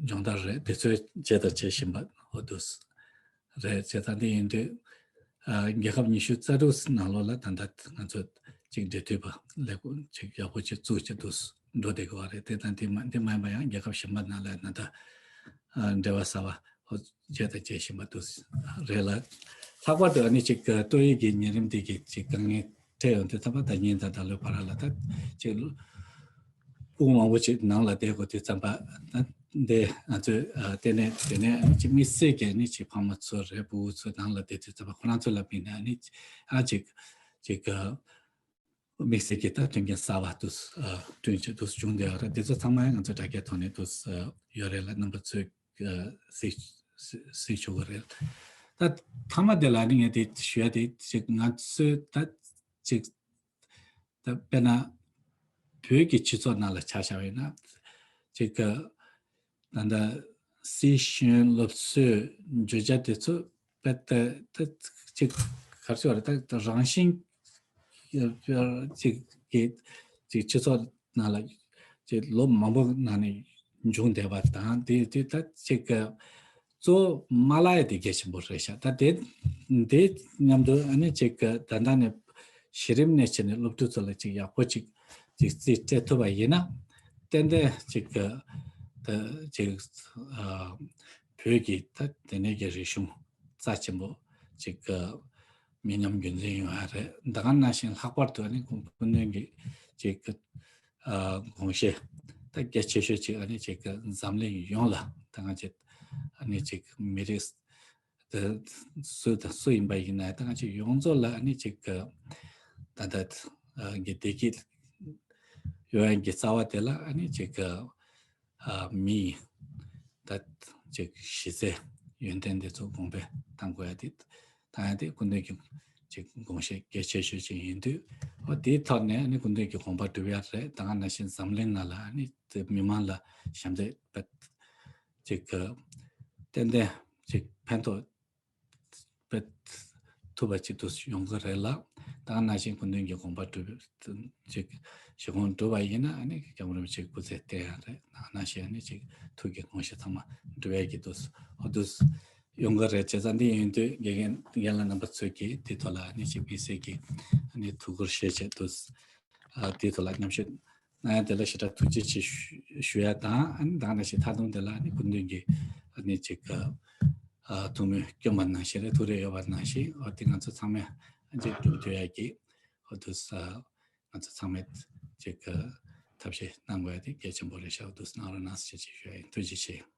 སྦྱོང་བརྡར་རེད། དེ་ཚོའི་བྱས་དང་བྱེད་བཞིན་པ་འོ་དུས་རེད། བྱས་ཙང་འདི་ཡིན་དུས་ཨ་རྒྱལ་ཁབ་ཉི་ཤུ་རྩ་དྲུག་ནང་ལོགས་ལ་ད་ལྟ་ང་ཚོ་ཅིག་འབྲེལ་མཐུད་པ་ལེགས་པོ་ཅིག་ཡག་པོ་ཅིག་བཙུགས་ཅིག་འདུག་འགྲོ་བསྡད་དགོས་པ་རེད། དེ་དང་དེ་མ་དེ་མ་ཡིན་པ་ཡང་རྒྱལ་ཁབ་གཞན་པ་ནང་ལ་ད་ལྟ་ཨ་འབྲེལ་བ་གསར་པ་འོ་བྱས་དང་བྱེད་བཞིན་པ་འདུག་རེད་ལ། ལྷག་པར་དུ་ཨ་ནི་ཅིག་ཏོག་དབྱིབས་ཀྱི་ཉེ་རིམས་དེ་གི་ཅིག་དཀའ་ངལ་འཕྲད་ཡོང་དུས་ད་བར་ད་ཉིན་དང་ད་ལོའི་བར་ལ་ད་ཅིག་སྐུ་མང་པོ་ཅིག་ནང་ལ་བསྡད་དགོས་དུས་ཙམ་པ་ད་འདི་ང་ཚོས་ཨ་ལྟེ་གནས་དེ་ནས་ཨ་ནི་ཅིག་དམིགས་བསལ་གྱི་ཨ་ནི་ཅིག་ཕ་མ་ཚོ་རེད། ཕྲུ་གུ་ཚོ་ནང་ལ་བསྡད་དུས་ཙམ་པ་ཁོ་རང་ཚོ་ལ་དམིགས་ནས་ཨ་ནི་ཨ་ཅིག་ཅིག་དམིགས་བསལ་གྱི་ད་མཐུན་རྐྱེན་གསར་པ་དུ་བསྐྲུན་བྱས་དུ་བྱུང་བསྡད་ཡོད་རེད། དེ་ཚོ་ཚང་མ་ང་ཚོ་དྲ་རྒྱའི་ཐོག་ནས་དུ་ཡོད་རེད་ལ། རྣམ་པ་ཚོས་གཟིགས་གཟིགས་ཆོག་གི་རེད། ད་མཐའ་མ་དེ་ལ་ནི་ངས་དེ་ཞུ་ཡ་དེ་ཅིག་ང་ཚོས་ད་ཅིག་ད་དཔེར་ན་བོད་ཀྱི་སྤྱི་ཚོགས་ནང་ལ་ཆ་བཞག་པ་ཡིན་ན་ཅིག་ད་ལྟ་སྲིད་གཞུང་སློབ་གསོའི་བརྗོད་བྱ་དེ་ཚོ་དཔེ་ད་ད་ཅིག་ག་རེ་ཟེར་བ་རེད། ད་རང་བཞིན་ཅིག་གི་ཅིག་སྤྱི་ཚོགས་ནང་ལ་ཅིག་ལོ་མང་པོ་ནང་ནས་འབྱུང་བསྡད་པ་དང་དེ་དེ་ད་ཅིག་གཙོ་བོ་མ་བརླག་ཡ་དེ་གལ་ཆེན་པོ་རེད་ཤག་ད་དེ་དེ་མཉམ་དུ་ཨ་ནི་ཅིག་ད་ལྟ་ནས་གཞི་རིམ་ནས་བྱས་ནས་སློབ་ཕྲུག་ཚོ་ལ་ཅིག་ཡག་པོ་ཅིག་ཅིག་རྩིས་སྤྲད་ཐུབ་པ་ཡིན་ན་ཏན་ཏན་ཅིག་ད་ཅིག་ཨ་བོད་ཀྱི་ད་དེ་ནས་ཀྱི་རིག་གཞུང་རྩ་ཆེན་པོ་ཅིག་མི་ཉམས་རྒྱུན་འཛིན་ཡོང་ཡ་རེད། ད་ག་ནང་བཞིན་ལྷག་པར་དུ་ཨ་ནི་སྐུ་མདུན་གྱི་ཅིག་ཨ་དགོངས་བཞེད་ད་གལ་ཆེ་ཤོས་ཅིག་ཨ་ནི་ཅིག་འཛམ་གླིང་ཡོངས་ལ་ད་ང་ཅིག་ཨ་ནི་ཅིག་མི་རིགས་ད་སུ་དང་སུ་ཡིན་པ་ཡིན་ན་ད་ང་ཅིག་ཡོངས་རྫོགས་ལ་ཨ་ནི་ཅིག་ད་ལྟ་གི་བདེ་སྐྱིད་ཡོང་ཡ་གི་རྩ་བ་དེ་ལ་ཨ་ནི་ཅིག་ཨ་མིའི་ད་ཅིག་གཞི་རྩའི་ཡོན་ཏན་དེ་ཚོ་གོང་འཕེལ་གཏང་དགོས་ཡ་དེ་གཏང་ཡ་དེ་སྐུ་མདུན་གྱི་ཅིག་དགོངས་བཞེད་གལ་ཆེ་ཤོས་ཅིག་ཡིན་དུས་འོ་དེའི་ཐོག་ནས་ཨ་ནི་སྐུ་མདུན་གྱི་དགོངས་པ་སྒྲུབ་ཡ་རེད། ད་ག་ནང་བཞིན་འཛམ་གླིང་ནང་ལ་ཨ་ནི་དེ་མི་མང་ལ་ཞབས་འདེགས་དཔེ་ཅིག་ཏན་ཏན་ཅིག་ཕན་ཐོགས་དཔེ་ཐུབ་པ་ཅིག་ཏུ་ཡོང་གི་རེད་ལ། ད་ག་ནང་བཞིན་སྐུ་མདུན་གྱི་དགོངས་པ་སྒྲུབ་ཅིག་ཞུ་དགོངས་སྒྲུབ་པ་ཡིན་ན་ཨ་ནི་སྐྱབས་མགོན་རིན་པོ་ཆེ་སྐུ་ཚེ་བརྟན་ཡ་རེད། ད་ག་ནང་བཞིན་ཨ་ནི་ཅིག་ཐུགས་ཀྱི་དགོངས་བཞེད་ཚང་མ་འགྲུབ་ཡ་གི་དུས་འོ་དུས་ཡོང་གི་རེད། བྱས་ཙང་འདི་ཡིན་དུས་དགེ་རྒན་རྒན་ལགས་རྣམ་པ་ཚོས་ཀྱིས་དེ་ཐོག་ལ་ཨ་ནི་ཅིག་དམིགས་བསལ་གྱི་ཨ་ནི་ཐུགས་ཁུར་བཞེས་བྱས་དུས་ཨ་དེ་ཐོག་ལ་མཉམ་ཞུགས་གནང་ཡ་དེ་ལ་ཞེ་དྲག་ཐུགས་རྗེ་ཆེ་ཞུ་ཞུ་ཡ་དང་ཨ་ནི་ད་ག་ནང་བཞིན་མཐའ་སྡོམ་དེ་ལ་ཨ་ནི་སྐུ་མདུན་གྱི་ཨ་ནི་ཅིག་ཨ་ཐུགས་སྨོན་སྐྱོན་པ་ནང་བཞིན་རེད། ཐུགས་རེ་ཡོད་པ་ནང་བཞིན་འོ་དེ་ང་ཚོ་ཚང་མས་ཨ་ཅིག་སྒྲུབ་ཐུབ་ཡ་གི་འོ་དུས་ང་ཚོ་ཚང་མས་ཅིག་ཐབས་ཤེས་གནང་དགོས་ཡ་དེ་གལ་ཆེན་པོ་རེད་ཤག་འོ་དུས་གནང་རོགས་གནང་ཞེས་ཅིག་ཞུ་ཡ་ཡིན། ཐུགས་རྗེ་ཆེ།